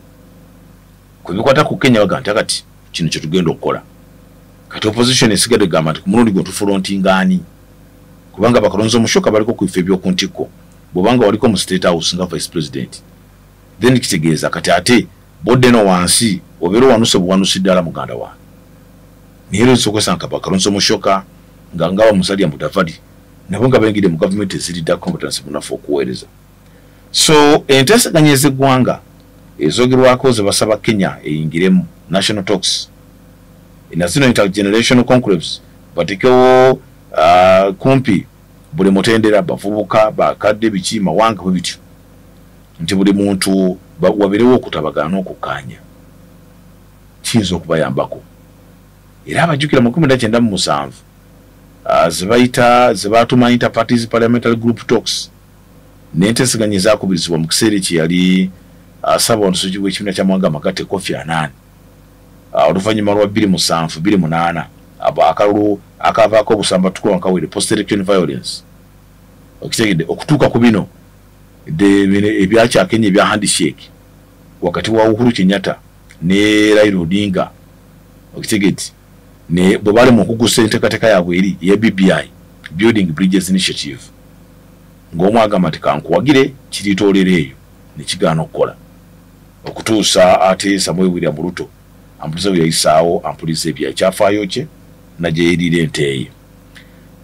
Ku bikwata ku Kenya baga nti kati kino kye tugenda okukola. Kati opposition esigadde egamba nti ku mulundi guno tufrontinga ani, kubanga bakalonzo Musyoka baliko ku bifo eby'oku ntikko, bw'obanga waliko mu State House nga vice president, then kitegeeza kati ate bodde no wansi obeera owanuse buwanusi ddala muganda wange. Naye era oyinza okwesanga bakalonzo Musyoka nga Musalia Mudavadi nabo nga bayingidde mu gavumenti eziridda competence munafu okuweereza. So enteeseganya ez'eggwanga ezogerwako ze basaba Kenya eyingiremu national talks na zino intergenerational conclaves, batekewo kumpi buli mutendera, bavubuka, bakadde, biki, mawanga bwe bityo, nti buli muntu wabeerewo okutabagana n'okukkaanya, kiyinza okubayambako. Era abajjukira mu 1997 ze bayita ze baatuma inter parties parliamentary group talks n'enteeseganya ezaakubirizibwa mu kiseera ekyo yali ssaabawandiisi w'ekibiina ky'amawanga amagatte Kofi Annan, oluvannyuma lwa 2007 2008 abo akalulu akavaako obusambattuko nkawere post election violence, okitegedde, okutuuka ku bino ebyakyakenya ebya handshake wakati wa Uhuru Kenyatta ne Raila Odinga, okitegedde, ne bwe bali mu kugusa enteekateeka yaabwe eri eya BBI, Building Bridges Initiative, ng'omu agamba nti kankuwagire kiritoolera eyo ne kigaana okukola okutuusa ate Samuel William Ruto ampuliza bwe yayisaawo ampuliza ebya ekyafaayo kye nagyeyirira ente ye.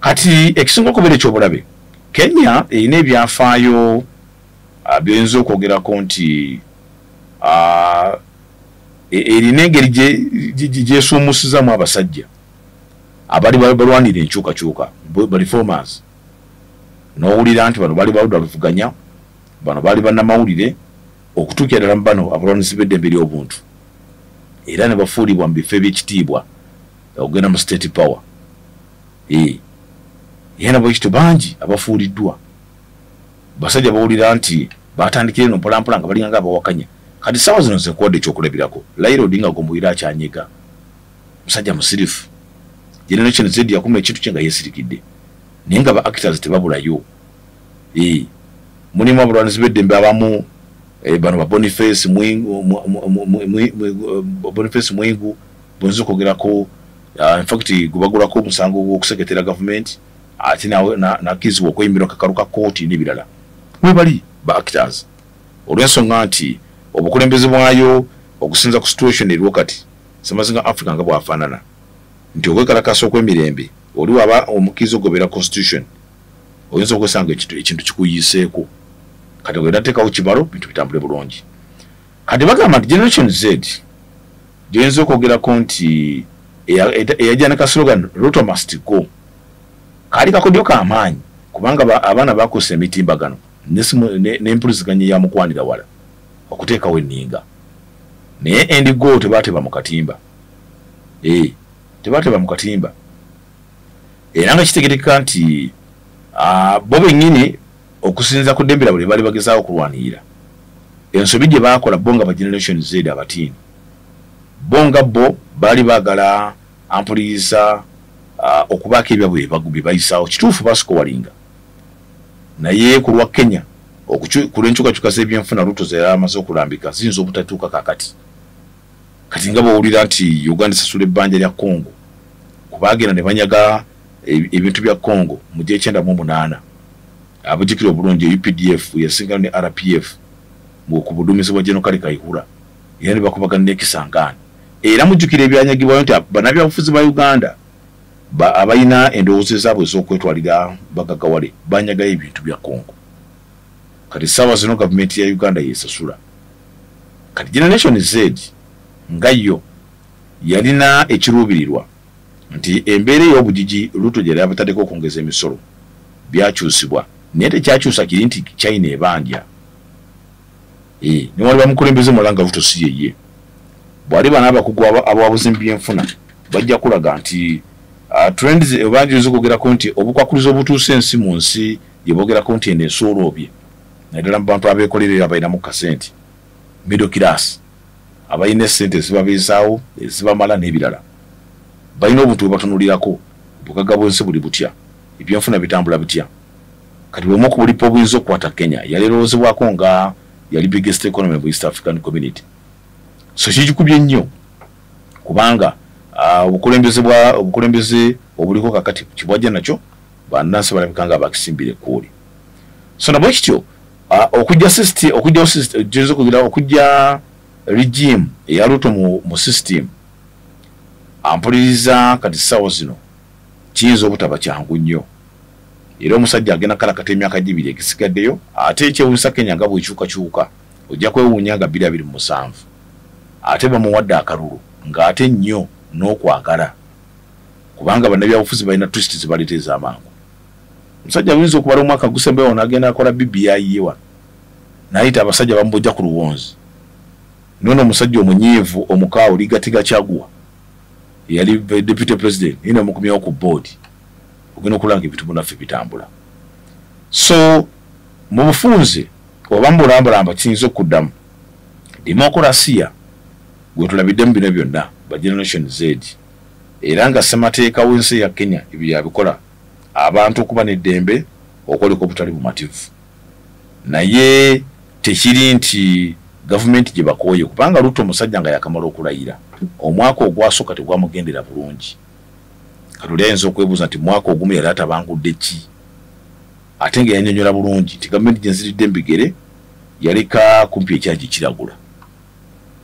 Kati ekisinga okubeera ekyobulabe, Kenya erina ebyafaayo byoyinza okwogerako nti erina engeri gyesuumuusizaamu abasajja abali balwanira enkyukakyuka, ba reformers, n'owulira nti bano baali baludda luvuganya, bano baali bannamawulire, okutuukira ddala mu bano abalwanisi b'eddembe ly'obuntu, era ne bafuulibwa mu bifo ebyekitiibwa okugenda mu state power. Era nabwe kityo bangi abafuuliddwa basajja bawulira nti batandikira eno mpolampola nga balinga nga abawakanya. Kati saawa zino nze nkuwadde ekyokulabirako, Raila Odinga gombuyira akyanyega, musajja musirifu. Generation Z yakuma ekintu kye nga yeesirikidde, naye nga ba actors tebabulayo. Mulimu abalwanizi b'eddembe abamu, bano ba Boniface Mwingu, Boniface Mwingu bwenza okwogerako, in fact gubagulako omusango gw'okuseketera gavumenti ate nakkirizibwa okweyimirwa kakalu ka kooti n'ebirala. Webali ba actors olw'ensonga nti obukulembeze bwayo okusinza ku situation eriwo kati samazinga Africa nga bwafaanana nti okwekalakasa okw'emirembe oli waba omukkiriza ogobera constitution, oyinza okwesanga ekintu kikuyiiseeko. Kati ogenda teekawo kibalo bintu bitambule bulungi. Kati bagamba nti Generation Z gyoyinza okwogerako nti eyajja slogan "Ruto must go" kaali kakodyo k'amaanyi, kubanga abaana bakozesa emitimbagano n'empuliziganya ya mukwanira wala okuteekawo enninga, naye endigo tebaateba mu katimba, tebaateba mu katimba. Era nga kitegerekeka nti bo bennyini okusinza ku ddembe lyabwe lye baali bagezaako okulwanirira, ensobi gye baakola bo nga ba Generation Z abatiini, bo nga bo baali baagala ampuliriza okubaako ebyabwe bye bayisaawo. Kituufu basikowalinga, naye ku lwa Kenya ku lw'enkyukakyuka z'ebyenfuna Ruto ze yali amaze okulambika ziyinza obutatuuka kaakati. Kati nga bw'owulira nti Uganda esasula ebbanja lya Congo kubagenda ne banyaga ebintu bya Congo mu 98, abujjukira obulungi UPDF yasingana ne RPF ku buduumizi bwa General Kale Kayihura, era ne bakubagana n'ekisangaani. Era mujjukira ebyanyagibwayo nti bannabyabufuzi ba Uganda abalina endowooza ezaabwe ez'okwetwalira bagaggawale banyagayo ebintu bya Congo. Kati essaawa zino gavumenti ya Uganda yesasula. Kati Generation Z nga yo yalina ekiruubirirwa nti embeera ey'obugigi Ruto gye yali abataddeko okwongeza emisolo byakyusibwa, naye tekyakyusa kiri nti China ebanja. Newali bamukulembeze mulala nga Ruto si yeye, bw'aliba n'abakugu abawabuzi mu byenfuna bajja kulaga nti trends oba njiza okwogerako nti obukwakulizo obutuuse ensi mu nsi gye boogerako nti eno esooloobye. Naddala mu bantu abeekolerera abalinamu kasente, middle class, abalina essente ezibabeezaawo, ezibamala n'ebirala, balina obuntu bwe batunulirako. Obugagga bw'ensi buli butya? Ebyenfuna bitambula bitya? Kati bwemu ku bulipo obuyinza okukwata Kenya, yali erowoozebwako nga yali biggest economy mu East African Community. So kigikubye nnyo kubanga obukulembeze bwa obukulembeze obuliko kakati kibwajja nakyo, bannansi balabika nga bakisimbira ekkuuli. So nabwe kityo okujja system, okujja system, okugira okujja regime eya Ruto mu system ampuliriza kati ssaawa zino kiyinza obutaba kyangu nnyo. Era omusajja agenda kalakata emyaka 2 egisigaddeyo. Ate ekyewuunyisa, Kenya nga bwekyukakyuka, ojja kwewuunya nga 2027 ate bamuwadde akalulu, ng'ate nnyo n'okwagala, kubanga bannabyabufuzi balina twist zebaleeta ez'amangu. Omusajja buyinza okubala omwaka gusembewo n'agenda akola BBI ye wano, n'ayita abasajja bamubojja ku luwonzi. Noono omusajja omunyiivu omukaawo Rigathi Gachagua eyali deputy president naye namukumyawo ku board, ogenda okulanga ebintu munaffe bitambula. So mu bufunze oba mu bulambalamba kiyinza okuddamu demokurasiya gwe tulabiddemu bino byonna ba Generation Z, era nga ssemateeka w'ensi ya Kenya ebyo yabikola, abantu okuba n'eddembe okwoleka obutali bumativu. Naye tekiri nti gavumenti gye bakooye, kubanga Ruto omusajja nga yakamala okulayira, omwaka ogwasooka tegwamugendera bulungi. Kati oli ayinza okwebuuza nti mwaka ogumu yali atabangudde ki, ate nga yanyonyola bulungi nti gavumenti gye nziridde mbigere yaleka kumpi ekyagi kiragula.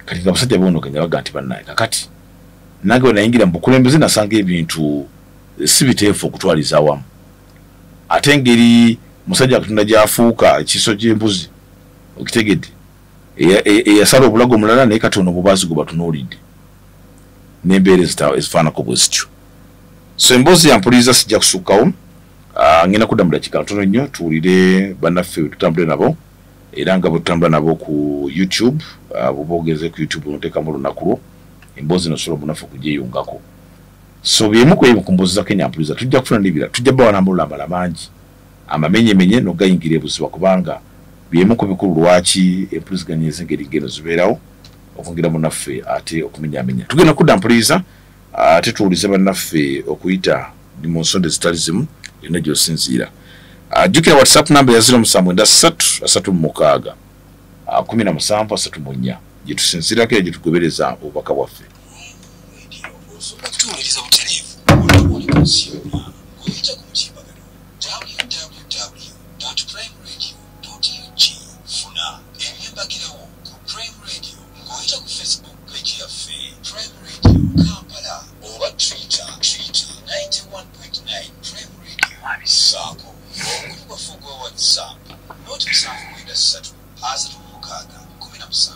Kati nga abasajja boonoganya baga nti bannaye, kakati nange bwe nayingira mu bukulembeze nasanga ebintu si biteefu okutwaliza awamu. Ate engeri musajja Katonda gy'afuuka ekiso gy'embuzi, okitegedde, eyasala obulago omulala, naye kati ono obubazi gwe batunuulidde n'embeera ezifaanako bwe zityo. So emboozi yampuliriza sijja kusukkawo. Ngenda kudda mu dakiika ntono nnyo tuwulire bannaffe bwe tutambule nabo, era nga bwe tutambula nabo ku YouTube. Bw'oba ogenze ku YouTube noteekamu olunaku lwo, emboozi nosobola omunaffe okugyeyungako. So byemu ku ebyo ku mboozi za Kenya mpuliza. Tujja kufuna n'ebirala, tujja bawa n'amawulire amala mangi amamenyemenye n'ogayingira ebuziba, kubanga byemu ku bikulu lwaki empuliziganya ez'engeri ng'eno zibeerawo, okwongera munnaffe ate okumenyamenya. Tugenda kudda mpuliriza, ate tuwulize bannaffe okuyita mu nsonda ezitali zimu yonna gy'osinziira. Jjukira WhatsApp namba ya 0793 36 17 34 gye tusinziirako era gye tugobereza obubaka bwaffe. Tuwuliriza butereevu wonna woli mu nsi yonna ng'oyita ku mutimbagano www.primeradio.ug. Funa ebyembagirawo ku Prime Radio ng'oyita ku Facebook page yaffe Prime Radio Kampala oba Twitter 91.9 Prime Radio, saako omukutu gwaffe ogwa WhatsApp 0 793 36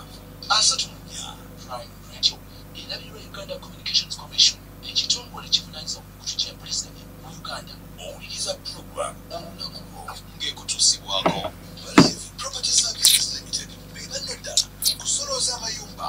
17 34. Prime Radio erabirirwa Uganda Communications Commission, ekitongole kivunaanyizibwa ku mikutu gy'empuliziganya mu Uganda. Owuliriza program Olunaku Lwo ng'ekutuusibwako Balev Property Services Limited, be banno ddala mu kusolooza amayumba.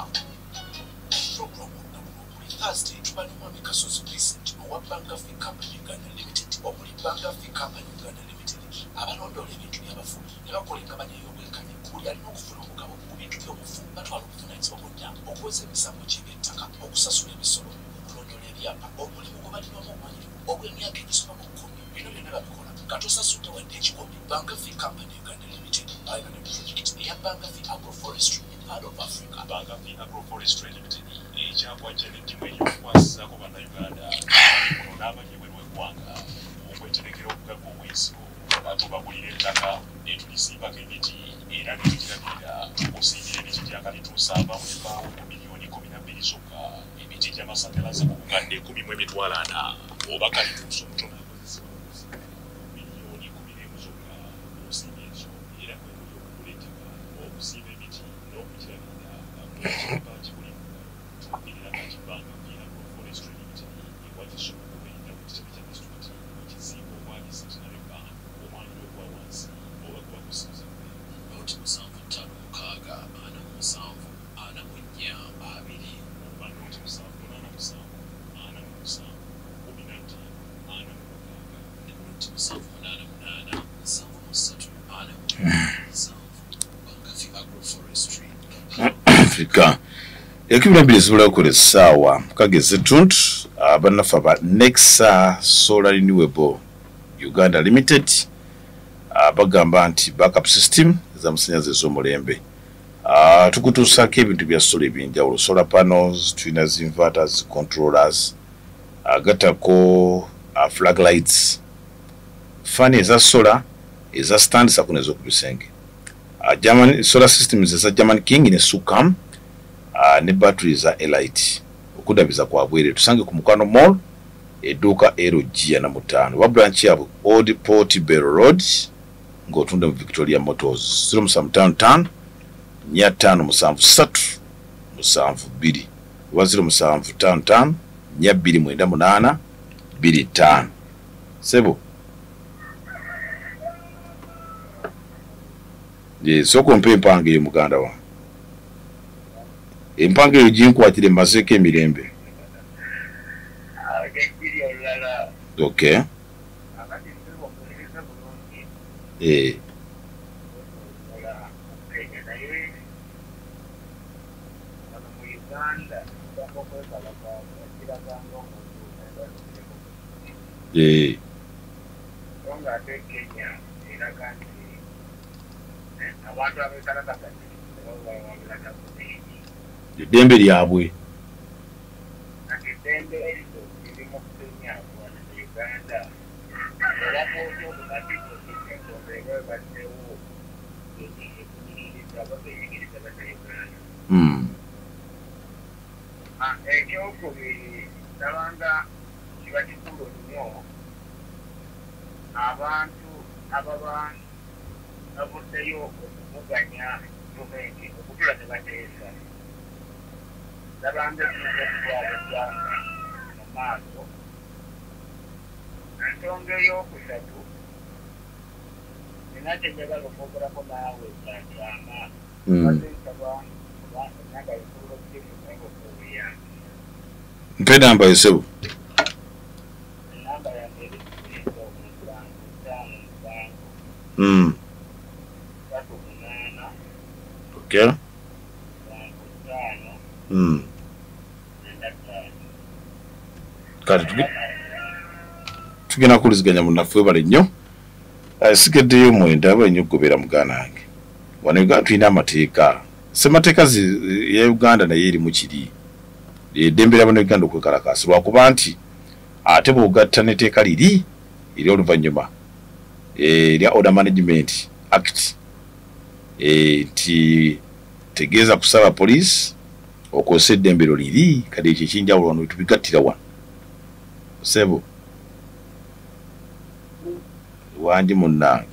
Program Olunaku Lwo buli Thursday tuba n'omwami Kasozi Vincent owa Bangafi Company Uganda Limited, omuli Bangafi Company Uganda Limited abalondoola ebintu by'abafu ne bakola engabanya ey'obwenkanya ku buli alina okufuna omugabo ku bintu by'omufu. Batwala obuvunaanyizibwa bwonna okuweza emisango gy'ebyettaka, okusasula emisolo, okulondoola ebyapa, omulimu gwe balinamu obumanyirivu ogw'emyaka egisoba mu 10. Bino byonna babikola nga tosasudde wadde ekikumi. Bangafi Company Uganda Limited balina ne project eya Bangafi Agroforestry in part of Africa. Bangafi Agroforestry Limited ekyakwajja n'eddimu ery'okukwasizaako Bannayuganda abali n'abali ebweru w'eggwanga okweterekera obugagga obw'ensibo. Batubagulira ettaka ne tulisimbako emiti era ne tugirabirira. Tukusimbira emiti gya kalituusa avaamu embaawo ku miliyoni 12 zokka, emiti gy'amasannyalaze ku bukadde 10 mu emitwalo 40, oba kalituusa omutono akozesebwa mu kuzimba miliyoni 11 zokka. Osimba ezo era kwe kuli okugula ettaka, okusimba emiti n'okugirabirira nga ekyapa kikuli mu ngalo. Tuukirira kati Bangafi Agroforestry Limited ewa Kisumu ku kitebe kya disitulikiti mu kizimbe omwali Centenary Bank, omwanjo ogwa wansi, oba guba kusinza gwe 075 647 44 20 oba 0787 17 15 46 ne 0788 73 47. Eddakiika 12 zibulako essaawa kageze tuntu. Bannaffe aba Nexa Solar Renewable Uganda Limited bagamba nti backup system ez'amasannyalaze ez'omulembe. Tukutuusaako ebintu bya solar ebyenjawulo, solar panels, tulina zi inverters, controllers, agattako flag lights, fani eza solar, eza stand sako n'ez'oku bisenge, German solar systems eza German King ne Sukam, ne battery za Elite. Okudabiza kwa bwere tusange ku Mukwano Mall, edduuka LG 45 wa branch yabwe Old Port Bell Road ng'otunda mu Victoria Motors. 0755 457 72 oba 0755 498 25. Sebo sooka ompe empanga eyo muganda wange. Empanga eyo ginkwatire mmazeeko emirembe. Okay. Eddembe lyabwe. Ekyokubiri ndabanga kiba kikulu nnyo abantu ababa bavuddeyo okuvuganya gavumenti okutula ne bateesa, ndabanga ekiyinza okutwala eggwanga mu maaso. Ensonga ey'okusatu nina kye njagala okwogerako naawe kyakyama, mbadde nsaba enanga esobola okutegeeza obuyambi. Mpe namba yo ssebo. Enamba yange eri 0757 38 Okay. 5 95. Kale tugenda kuwuliziganya munnaffe, webale nnyo. Sikeddeyo mwenda aba nnyo okugobera muganda wange. Wano Uganda tulina amateeka, ssemateeka ya Uganda naye erimu kiri eddembe ly'abannayuganda okwekalakaasa, lwakuba nti ate bw'ogatta n'etteeka liri ery'oluvannyuma erya Order Management Act nti tegeeza kusaba poliisi okozesa eddembe lyo liri. Kati ekyo ekinjawulo wano tubigattira wano. Ssebo wangi munnange,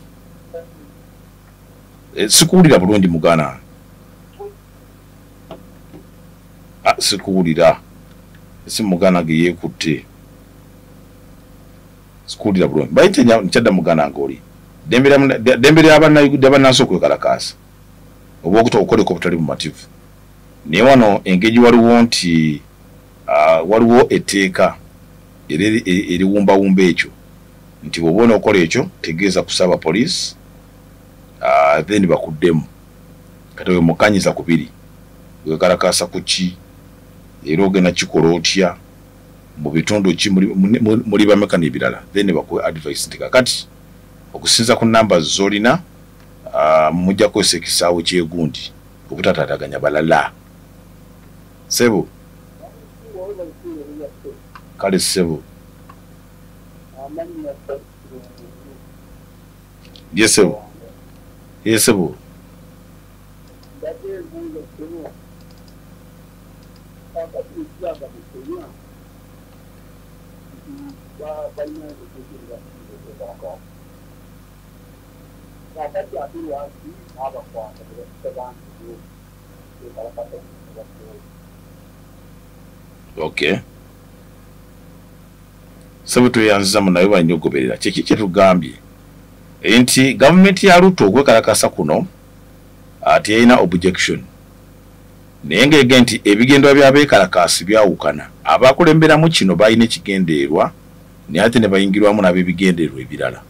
sikuwulira bulungi muganda wange. Sikuwulira, si muganda wange yeekutte, sikuwulira bulungi. Bayite nkyadda muganda wange oli ddembe ly'abannansi okwekalakaasa oba okukoleka obutali bumativu, naye wano engeri waliwo nti waliwo etteeka eriwumbawumba ekyo nti bw'oba onookola ekyo tegeeza kusaba poliisi, then bakuddemu. Kati we mukanyiza kubiri, wekalakaasa ku ki era ogenda kikola otya mu bitundu ki muli bameka n'ebirala, then bakuwe advice nti kakati okusinza ku namba z'olina mujja kukozesa ekisaawe ky'egundi obutataataganya balala. Ssebo kale ssebo. Ye ssebo, ye ssebo. Okay. Ssebo tweyanziza munaye balina okugoberera kiki kye tugambye nti gavumenti ya Ruto okwekalakasa kuno teyalina objection, naye ng'ege nti ebigendwa by'abeekalakaasi byawukana. Abakulemberamu kino balina ekigendererwa naye ate ne bayingirwamu n'ab'ebigendererwa ebirala.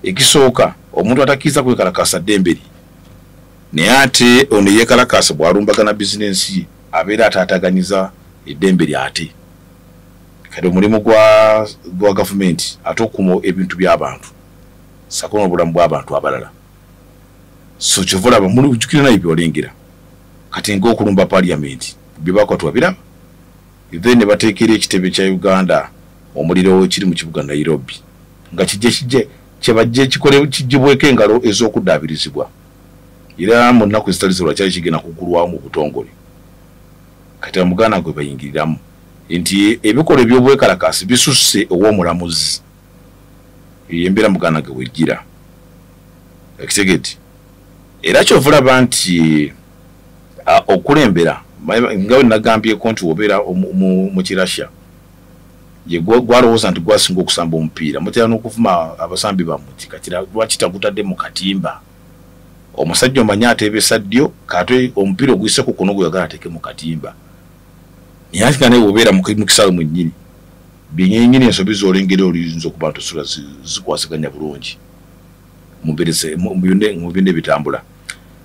Ekisooka, omuntu atakkiriza kwekalakaasa ddembe lye, Naye ate ono yeekalakaasa bw'alumbagana bizinensi ye abeera ataataganyiza eddembe lyate. Kati omulimu gwa gavumenti ate okukuuma ebintu by'abantu ssaako n'obulamu bw'abantu abalala. So kyova olaba mujjukira naye by'olengera kati ng'okulumba parliament bye bakola twabiraba, then ne bateekera ekitebe kya Uganda omuliro ekiri mu kibuga Nairobi nga kijje kyebajje kikole kijjibweko engalo ez'okuddaabirizibwa, era mu nnaku ezitali zirwa kyali kigenda kuggulwawo mu butongole. Kati amuganda gwe bayingiriramu nti ebikolwa eby'obwekalakaasi bisusse ow'omulamuzi, eyo embeera muganda gwe wejjira ekitegedde. Era kyova olaba nti okulembera nga bwe nagambyeko nti wobeera mu Kirasha ye gwalowooza nti gwasinga okusamba omupiira, mutera n'okuvuma abasambi bammwe nti kati lwaki tagutadde mu katimba. Omusajja omanyi ateebesa ddyo kate omupiira oguyise ku kkono gweyagala ateeke mu katimba, naye ate nga naye bw'obeera mu kisaawe mwennyini byennyini ensobi z'olengera oliyinza okuba nti osula zikwasaganya bulungi mu byonna ebitambula.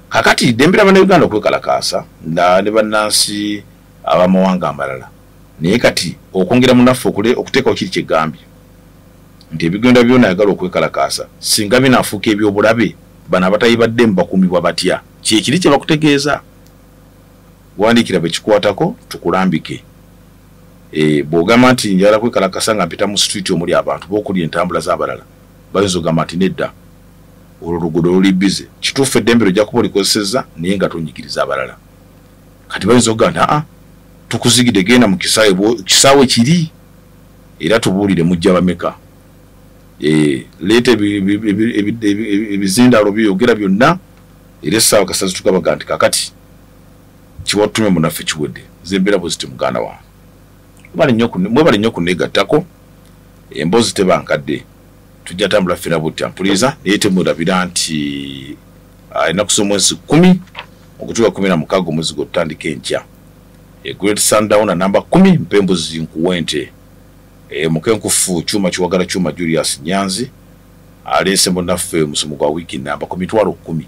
Kakati ddembe lya Bannayuganda okwekalakaasa ne bannansi ab'amawanga amalala, naye kati okwongera munnaffe okuteekawo kiri kyegambye nti ebigenda byonna ayagala okwekalakaasa singa binaafuuka ebyobulabe bano abatayibaddemu bakuumibwa batya? Kyekiri kye bakutegeeza. Wandiikira bwe kikwatako tukulambike. Bw'ogamba nti njagala kwekalakasa nga mpita mu street omuli abantu b'okulya entambula z'abalala, bayinza okugamba nti nedda, olwo oluguudo luli bize. Kituufu eddembe ojja kuba olikozesezza naye nga tonyigiriza abalala. Kati bayinza okugamba nti aa tukuzigidde, genda mu kisaawe kiri era tubuulire mujja bameka, leeta ebizindaalo byeyogera byonna, era essaawa kasazi tukabaga nti kakati kiwatumye munnaffe kiwedde. Nze embeera bwe ziti muganda wange. Mwebale nnyo kunneegattako, emboozi teba nkadde, tujja tambula ffena butya mpuliza, naye temwerabira nti ennaku z'omwezi 10 okutuuka 16 omwezi gwe tutandika enkya. Great Sundown namba 10 mpembuzi nkuwente mukenkufu Kyuma Kiwagala Kyuma Julius Nyanzi aleese munnaffe omusomo gwa wiiki namba ku 10,000.